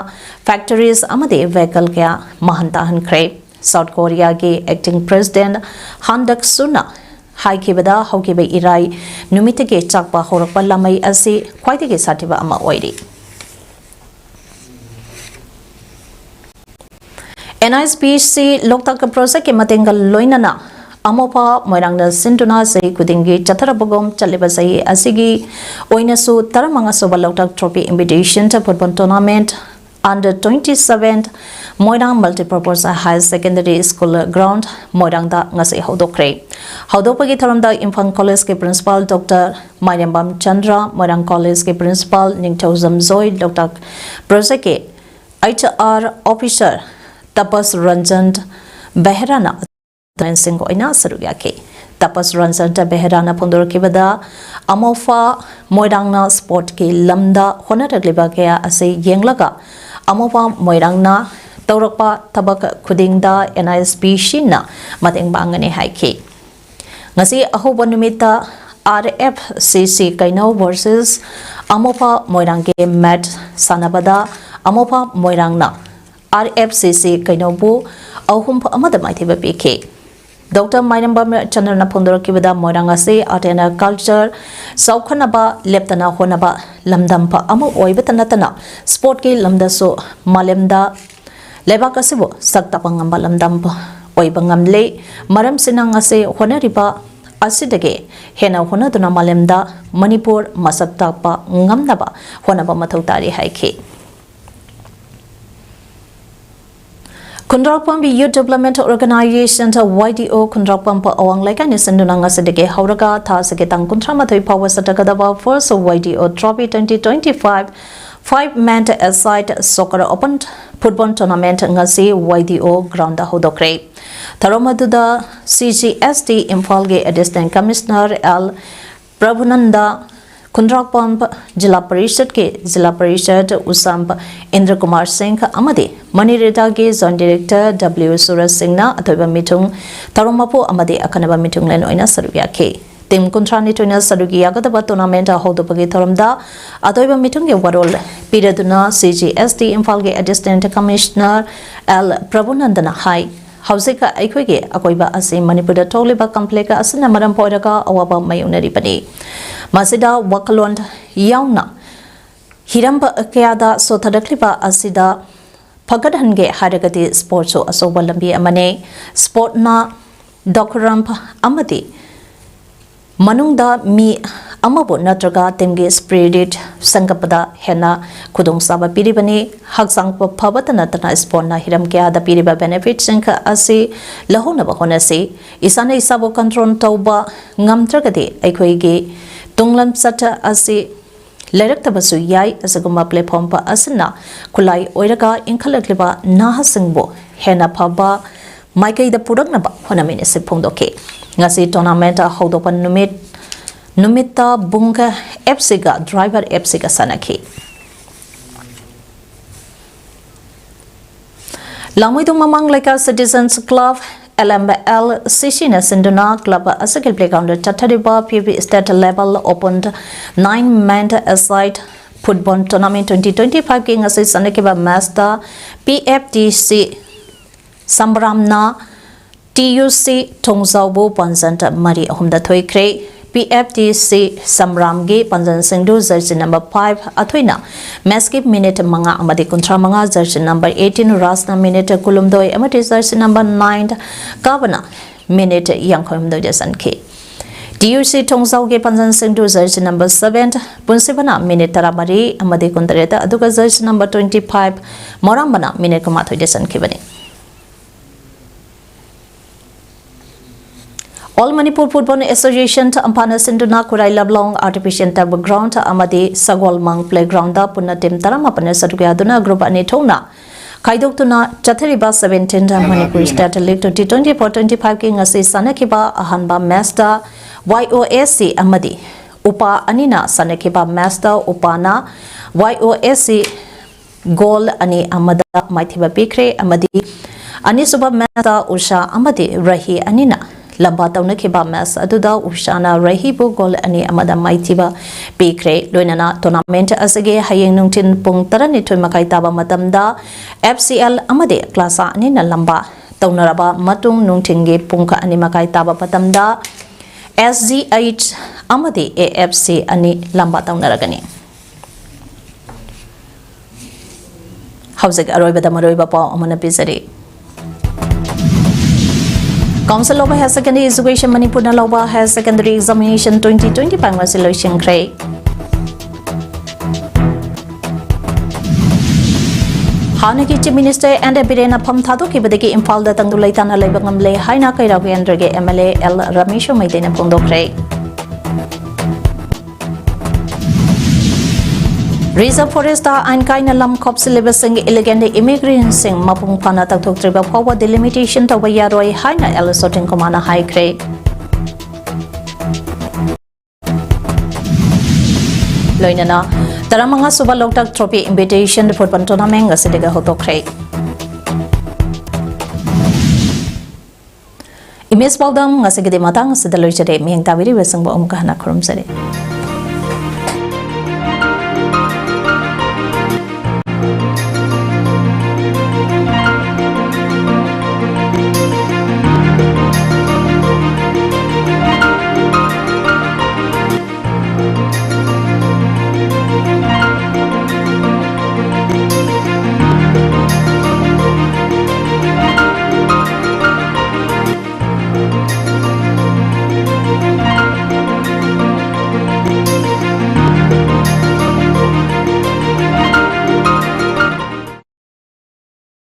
factories ꯑꯃꯗꯤ vehicle ꯀꯌꯥ ꯃꯥꯡꯍꯟ ꯇꯥꯍꯟꯈ꯭ꯔꯦ꯫ South Korea ꯒꯤ acting president Han Duck-soo ꯅ ꯍꯥꯏꯈꯤꯕꯗ, ꯍꯧꯈꯤꯕ ꯏꯔꯥꯏ ꯅꯨꯃꯤꯠꯇꯒꯤ ꯆꯥꯛꯄ ꯍꯧꯔꯛꯄ ꯂꯥꯃꯩ ꯑꯁꯤ ꯈ꯭ꯋꯥꯏꯗꯒꯤ ꯁꯥꯊꯤꯕ ꯑꯃ ꯑꯣꯏꯔꯤ꯫ N H P C ꯂꯣꯛꯇꯥꯛ project ꯀꯤ ꯃꯇꯦꯡꯒ ꯂꯣꯏꯅꯅ ꯑꯃꯣꯐꯥ ꯃꯣꯏꯔꯥꯡꯅ ꯁꯤꯟꯗꯨꯅ ꯆꯍꯤ ꯈꯨꯗꯤꯡꯒꯤ ꯆꯠꯊꯔꯛꯄꯒꯨꯝ, ꯆꯠꯂꯤꯕ ꯆꯍꯤ ꯑꯁꯤꯒꯤ ꯑꯣꯏꯅꯁꯨ ꯇꯔꯥꯃꯉꯥ ꯁꯨꯕ ꯂꯣꯛꯇꯥꯛ Trophy Invitation football tournament under twenty seven Moirang Multipurpose Higher Secondary School ground ꯃꯣꯏꯔꯥꯡꯗ ꯉꯁꯤ ꯍꯧꯗꯣꯛꯈ꯭ꯔꯦ꯫ ꯍꯧꯗꯣꯛꯄꯒꯤ ꯊꯧꯔꯝꯗ ꯏꯝꯐꯥꯜ College ꯀꯤ principal Doctor ꯃꯥꯏꯔꯦꯝꯕꯝ ꯆꯟꯗ꯭ꯔ, ꯃꯣꯏꯔꯥꯡ College ꯀꯤ principal ꯅꯤꯡꯊꯧꯖꯝ ꯖꯣꯏ, ꯂꯣꯛꯇꯥꯛ project ꯀꯤ H R officer ꯇꯄꯁ ꯔꯟꯖꯟ ꯕꯦꯍꯔꯥꯅ ꯁꯤꯡ ꯑꯣꯏꯅ ꯁꯔꯨꯛ ꯌꯥꯈꯤ꯫ ꯇꯄꯁ ꯔꯟꯖꯟ ꯕꯦꯍꯔꯥꯅ ꯐꯣꯡꯗꯣꯔꯛꯈꯤꯕꯗ, ꯑꯃꯣꯐꯥ ꯃꯣꯏꯔꯥꯡꯅ sport ꯀꯤ ꯂꯝꯗ ꯍꯣꯠꯅꯔꯛꯂꯤꯕ ꯀꯌꯥ ꯑꯁꯤ ꯌꯦꯡꯂꯒ, ꯑꯃꯣꯐꯥ ꯃꯣꯏꯔꯥꯡꯅ ꯇꯧꯔꯛꯄ ꯊꯕꯛ ꯈꯨꯗꯤꯡꯗ N H P C ꯅ ꯃꯇꯦꯡ ꯄꯥꯡꯒꯅꯤ ꯍꯥꯏꯈꯤ꯫ ꯉꯁꯤ ꯑꯍꯧꯕ ꯅꯨꯃꯤꯠꯇ R F C C ꯀꯩꯅꯧ versus ꯑꯃꯣꯐꯥ ꯃꯣꯏꯔꯥꯡꯒꯤ match ꯁꯥꯟꯅꯕꯗ ꯑꯃꯣꯐꯥ ꯃꯣꯏꯔꯥꯡꯅ R F C C ꯀꯩꯅꯧꯕꯨ ꯑꯍꯨꯝ ꯑꯃꯗ ꯃꯥꯏꯊꯤꯕ ꯄꯤꯈꯤ꯫ Doctor ꯃꯥꯏꯔꯦꯝꯕꯝ ꯆꯟꯗ꯭ꯔꯅ ꯐꯣꯡꯗꯣꯔꯛꯈꯤꯕꯗ, ꯃꯣꯏꯔꯥꯡ ꯑꯁꯤ art and culture ꯆꯥꯎꯈꯠꯅꯕ ꯂꯦꯞꯇꯅ ꯍꯣꯠꯅꯕ ꯂꯝꯗꯝ ꯑꯃ ꯑꯣꯏꯕꯇ ꯅꯠꯇꯅ, sport ꯀꯤ ꯂꯝꯗꯁꯨ ꯃꯥꯂꯦꯝꯗ ꯂꯩꯕꯥꯛ ꯑꯁꯤꯕꯨ ꯁꯛ ꯇꯥꯛꯄ ꯉꯝꯕ ꯂꯝꯗꯝ ꯑꯣꯏꯕ ꯉꯝꯂꯦ꯫ ꯃꯔꯝꯁꯤꯅ ꯉꯁꯤ ꯍꯣꯠꯅꯔꯤꯕ ꯑꯁꯤꯗꯒꯤ ꯍꯦꯟꯅ ꯍꯣꯠꯅꯗꯨꯅ ꯃꯥꯂꯦꯝꯗ ꯃꯅꯤꯄꯨꯔ ꯃꯁꯛ ꯇꯥꯛꯄ ꯉꯝꯅꯕ ꯍꯣꯠꯅꯕ ꯃꯊꯧ ꯇꯥꯔꯤ ꯍꯥꯏꯈꯤ꯫ ꯈꯨꯟꯗ꯭ꯔꯥꯛꯄꯝ Youth Development Organization, Y D O, ꯈꯨꯟꯗ꯭ꯔꯥꯛꯄꯝ ꯑꯋꯥꯡ ꯂꯩꯀꯥꯏꯅ ꯁꯤꯟꯗꯨꯅ ꯉꯁꯤꯗꯒꯤ ꯍꯧꯔꯒ ꯊꯥ ꯑꯁꯤꯒꯤ ꯇꯥꯡ ꯀꯨꯟꯊ꯭ꯔꯥ ꯃꯥꯊꯣꯏ ꯐꯥꯎꯕ ꯆꯠꯊꯒꯗꯕ First Y D O Trophy twenty twenty-five five Men Aside Soccer Open Football Tournament ꯉꯁꯤ Y D O ground ꯗ ꯍꯧꯗꯣꯛꯈ꯭ꯔꯦ꯫ ꯊꯧꯔꯝ ꯑꯗꯨꯗ C G S T ꯏꯝꯐꯥꯜꯒꯤ Additional Commissioner L ꯄ꯭ꯔꯚꯨꯅꯟꯗ, ꯈꯨꯟꯗ꯭ꯔꯥꯛꯄꯝ ꯖꯤꯂꯥ ꯄꯔꯤꯁꯠꯀꯤ ꯖꯤꯂꯥ ꯄꯔꯤꯁꯠ ꯎꯁꯥꯝꯕ ꯏꯟꯗ꯭ꯔ ꯀꯨꯃꯥꯔ ꯁꯤꯡꯍ ꯑꯃꯗꯤ ꯃꯅꯤꯔꯦꯗꯥꯒꯤ Joint Director W ꯁꯨꯔꯖ ꯁꯤꯡꯅ ꯑꯊꯣꯏꯕ ꯃꯤꯊꯨꯡ, ꯊꯧꯔꯝ ꯃꯄꯨ ꯑꯃꯗꯤ ꯑꯈꯟꯅꯕ ꯃꯤꯊꯨꯡꯂꯦꯟ ꯑꯣꯏꯅ ꯁꯔꯨꯛ ꯌꯥꯈꯤ꯫ Team ꯀꯨꯟꯊ꯭ꯔꯥꯅꯤꯊꯣꯏꯅ ꯁꯔꯨꯛ ꯌꯥꯒꯗꯕ tournament ꯍꯧꯗꯣꯛꯄꯒꯤ ꯊꯧꯔꯝꯗ ꯑꯊꯣꯏꯕ ꯃꯤꯊꯨꯡꯒꯤ ꯋꯥꯔꯣꯜ ꯄꯤꯔꯗꯨꯅ C G S T ꯏꯝꯐꯥꯜꯒꯤ Additional Commissioner L ꯄ꯭ꯔꯚꯨꯅꯟꯗꯅ ꯍꯥꯏ, ꯍꯧꯖꯤꯛ ꯑꯩꯈꯣꯏꯒꯤ ꯑꯀꯣꯏꯕ ꯑꯁꯤ ꯃꯅꯤꯄꯨꯔꯗ ꯊꯣꯛꯂꯤꯕ conflict ꯑꯁꯤꯅ ꯃꯔꯝ ꯑꯣꯏꯔꯒ ꯑꯋꯥꯕ ꯃꯥꯌꯣꯛꯅꯔꯤꯕꯅꯤ꯫ ꯃꯁꯤꯗ ꯋꯥꯈꯜꯂꯣꯟ ꯌꯥꯎꯅ ꯍꯤꯔꯝ ꯀꯌꯥꯗ ꯁꯣꯊꯔꯛꯂꯤꯕ ꯑꯁꯤꯗ ꯐꯒꯠꯍꯟꯒꯦ ꯍꯥꯏꯔꯒꯗꯤ sports ꯁꯨ ꯑꯆꯧꯕ ꯂꯝꯕꯤ ꯑꯃꯅꯤ꯫ Sport ꯅ ꯗꯣꯈꯔꯝ ꯑꯃꯗꯤ ꯃꯅꯨꯡꯗ ꯃꯤ ꯑꯃꯕꯨ ꯅꯠꯇ꯭ꯔꯒ team ꯒꯤ spirit ꯁꯦꯝꯒꯠꯄꯗ ꯍꯦꯟꯅ ꯈꯨꯗꯣꯡꯆꯥꯕ ꯄꯤꯔꯤꯕꯅꯤ꯫ ꯍꯛꯆꯥꯡ ꯐꯕꯇ ꯅꯠꯇꯅ sport ꯅ ꯍꯤꯔꯝ ꯀꯌꯥꯗ ꯄꯤꯔꯤꯕ benefit ꯁꯤꯡ ꯑꯁꯤ ꯂꯧꯍꯧꯅꯕ ꯍꯣꯠꯅꯁꯤ꯫ ꯏꯁꯥꯅ ꯏꯁꯥꯕꯨ control ꯇꯧꯕ ꯉꯝꯗ꯭ꯔꯒꯗꯤ ꯑꯩꯈꯣꯏꯒꯤ ꯇꯨꯡꯂꯝꯆꯠ ꯑꯁꯤ ꯂꯩꯔꯛꯇꯕꯁꯨ ꯌꯥꯏ꯫ ꯑꯁꯤꯒꯨꯝꯕ platform ꯑꯁꯤꯅ ꯈꯨꯠꯂꯥꯏ ꯑꯣꯏꯔꯒ ꯏꯟꯈꯠꯂꯛꯂꯤꯕ ꯅꯍꯥꯁꯤꯡꯕꯨ ꯍꯦꯟꯅ ꯐꯕ ꯃꯥꯏꯀꯩꯗ ꯄꯨꯔꯛꯅꯕ ꯍꯣꯠꯅꯃꯤꯟꯅꯁꯤ ꯐꯣꯡꯗꯣꯛꯈꯤ꯫ ꯉꯁꯤ tournament ꯍꯧꯗꯣꯛꯄ ꯅꯨꯃꯤꯠ, ꯅꯨꯃꯤꯠꯇ ꯕꯨꯡꯒ F C ꯒ Driver F C ꯒ ꯁꯥꯟꯅꯈꯤ꯫ ꯂꯥꯡꯃꯩꯗꯣꯡ ꯃꯃꯥꯡ ꯂꯩꯀꯥꯏ Citizens Club, L M L C C ꯅ ꯁꯤꯟꯗꯨꯅ club ꯑꯁꯤꯒꯤ playground ꯗ ꯆꯠꯊꯔꯤꯕ P B State Level Open Nine Men Aside Football Tournament twenty twenty-five ꯀꯤ ꯉꯁꯤ ꯁꯥꯟꯅꯈꯤꯕ match ꯇ P F T C ꯁꯝꯕ꯭ꯔꯥꯝꯅ T U C ꯊꯣꯡꯖꯥꯎꯕꯨ ꯄꯥꯟꯖꯟ ꯃꯔꯤ ꯑꯍꯨꯝꯗ ꯊꯣꯏꯈ꯭ꯔꯦ꯫ P F T C ꯁꯝꯕ꯭ꯔꯥꯝꯒꯤ ꯄꯥꯟꯖꯟꯁꯤꯡꯗꯨ jersey number five ꯑꯊꯣꯏꯅ match ꯀꯤ minute ꯃꯉꯥ ꯑꯃꯗꯤ ꯀꯨꯟꯊ꯭ꯔꯥ ꯃꯉꯥ, jersey number eighteen ꯔꯥꯖꯅ minute ꯀꯨꯟꯍꯨꯝꯗꯣꯏ ꯑꯃꯗꯤ jersey number nine ꯀꯥꯕꯅ minute ꯌꯥꯡꯈꯩ ꯍꯨꯝꯗꯣꯏꯗ ꯆꯟꯈꯤ꯫ T U C ꯊꯣꯡꯖꯥꯎꯒꯤ ꯄꯥꯟꯖꯟꯁꯤꯡꯗꯨ jersey number seven ꯄꯨꯟꯁꯤꯕꯅ minute ꯇꯔꯥꯃꯔꯤ ꯑꯃꯗꯤ ꯀꯨꯟꯇꯔꯦꯠꯇ, ꯑꯗꯨꯒ jersey number twenty-five ꯃꯣꯔꯥꯝꯕꯅ minute ꯀꯨꯟꯃꯥꯊꯣꯏꯗ ꯆꯟꯈꯤꯕꯅꯤ꯫ All Manipur Football Association ꯑꯝꯐꯥꯅ ꯁꯤꯟꯗꯨꯅ ꯈꯨꯔꯥꯏ ꯂꯝꯂꯣꯡ Artificial Turf Ground ꯑꯃꯗꯤ ꯁꯒꯣꯜꯃꯥꯡ Playground ꯄꯨꯟꯅ team ꯇꯔꯥꯃꯥꯄꯟꯅ ꯁꯔꯨꯛ ꯌꯥꯗꯨꯅ group ꯑꯅꯤ ꯊꯣꯛꯅ ꯈꯥꯏꯗꯣꯛꯇꯨꯅ ꯆꯠꯊꯔꯤꯕ seventeenth Manipur State League twenty twenty-four twenty-five ꯀꯤ ꯉꯁꯤ ꯁꯥꯟꯅꯈꯤꯕ ꯑꯍꯥꯟꯕ match ꯇ Y O S C ꯑꯃꯗꯤ ꯎꯄꯥ ꯑꯅꯤꯅ ꯁꯥꯟꯅꯈꯤꯕ match ꯇ ꯎꯄꯥꯅ Y O S C goal ꯑꯅꯤ ꯑꯃꯗ ꯃꯥꯏꯊꯤꯕ ꯄꯤꯈ꯭ꯔꯦ ꯑꯃꯗꯤ ꯑꯅꯤꯁꯨꯕ match ꯇ ꯎꯁꯥ ꯑꯃꯗꯤ ꯔꯍꯤ ꯑꯅꯤꯅ ꯂꯝꯕꯥ ꯇꯧꯅꯈꯤꯕ match ꯑꯗꯨꯗ ꯎꯁꯥꯅ ꯔꯍꯤꯕꯨ goal ꯑꯅꯤ ꯑꯃꯗ ꯃꯥꯏꯊꯤꯕ ꯄꯤꯈ꯭ꯔꯦ꯫ ꯂꯣꯏꯅꯅ tournament ꯑꯁꯤꯒꯤ ꯍꯌꯦꯡ ꯅꯨꯡꯊꯤꯜ ꯄꯨꯡ ꯇꯔꯥꯅꯤꯊꯣꯏ ꯃꯈꯥꯏ ꯇꯥꯕ ꯃꯇꯝꯗ F C L ꯑꯃꯗꯤ ꯀ꯭ꯂꯥꯁꯥ ꯑꯅꯤꯅ ꯂꯝꯕꯥ ꯇꯧꯅꯔꯕ ꯃꯇꯨꯡ ꯅꯨꯡꯊꯤꯜꯒꯤ ꯄꯨꯡ ꯑꯅꯤ ꯃꯈꯥꯏ ꯇꯥꯕ ꯃꯇꯝꯗ S G H ꯑꯃꯗꯤ A F C ꯑꯅꯤ ꯂꯝꯕꯥ ꯇꯧꯅꯔꯒꯅꯤ꯫ ꯍꯧꯖꯤꯛ ꯑꯔꯣꯏꯕꯗ ꯃꯔꯨꯑꯣꯏꯕ ꯄꯥꯎ ꯑꯃꯅ ꯄꯤꯖꯔꯤ꯫ Council of Higher Secondary Education ꯃꯅꯤꯄꯨꯔꯅ ꯂꯧꯕ Higher Secondary Examination twenty twenty-five ꯉꯁꯤ ꯂꯣꯏꯁꯤꯟꯈ꯭ꯔꯦ꯫ ꯍꯥꯟꯅꯒꯤ Chief Minister N. Biren ꯐꯝ ꯊꯥꯗꯣꯛꯈꯤꯕꯗꯒꯤ ꯏꯝꯐꯥꯜꯗ ꯇꯪꯗꯨ ꯂꯩꯇꯥꯅ ꯂꯩꯕ ꯉꯝꯂꯦ ꯍꯥꯏꯅ ꯀꯩꯔꯥꯎ ꯀꯦꯟꯗ꯭ꯔꯒꯤ M L A L. Ramesh ꯃꯩꯇꯩꯅ ꯐꯣꯡꯗꯣꯛꯈ꯭ꯔꯦ꯫ Reserve Forest ꯑꯥꯏꯟ ꯀꯥꯏꯅ ꯂꯝ ꯈꯣꯞꯆꯤꯜꯂꯤꯕꯁꯤꯡ illegal immigrantꯁꯤꯡ ꯃꯄꯨꯡ ꯐꯥꯅ ꯇꯧꯊꯣꯛꯇ꯭ꯔꯤꯕ ꯐꯥꯎꯕ delimitation ꯇꯧꯕ ꯌꯥꯔꯣꯏ ꯍꯥꯏꯅ L. ꯁꯣꯇꯤꯟ ꯀꯨꯃꯥꯔꯅ ꯍꯥꯏꯈ꯭ꯔꯦ꯫ ꯂꯣꯏꯅꯅ ꯇꯔꯥꯃꯉꯥ ꯁꯨꯕ ꯂꯣꯛꯇꯥꯛ Trophy Invitation Football Tournament ꯉꯁꯤꯗꯒꯤ ꯍꯧꯗꯣꯛꯈ꯭ꯔꯦ꯫ Image ꯄꯥꯎꯗꯝ ꯉꯁꯤꯒꯤꯗꯤ ꯃꯇꯥꯡ ꯑꯁꯤꯗ ꯂꯣꯏꯖꯔꯦ꯫ ꯃꯤꯠꯌꯦꯡ ꯇꯥꯕꯤꯔꯤꯕꯁꯤꯡꯕꯨ ꯑꯃꯨꯛꯀ ꯍꯟꯅ ꯈꯨꯔꯨꯝꯖꯔꯤ꯫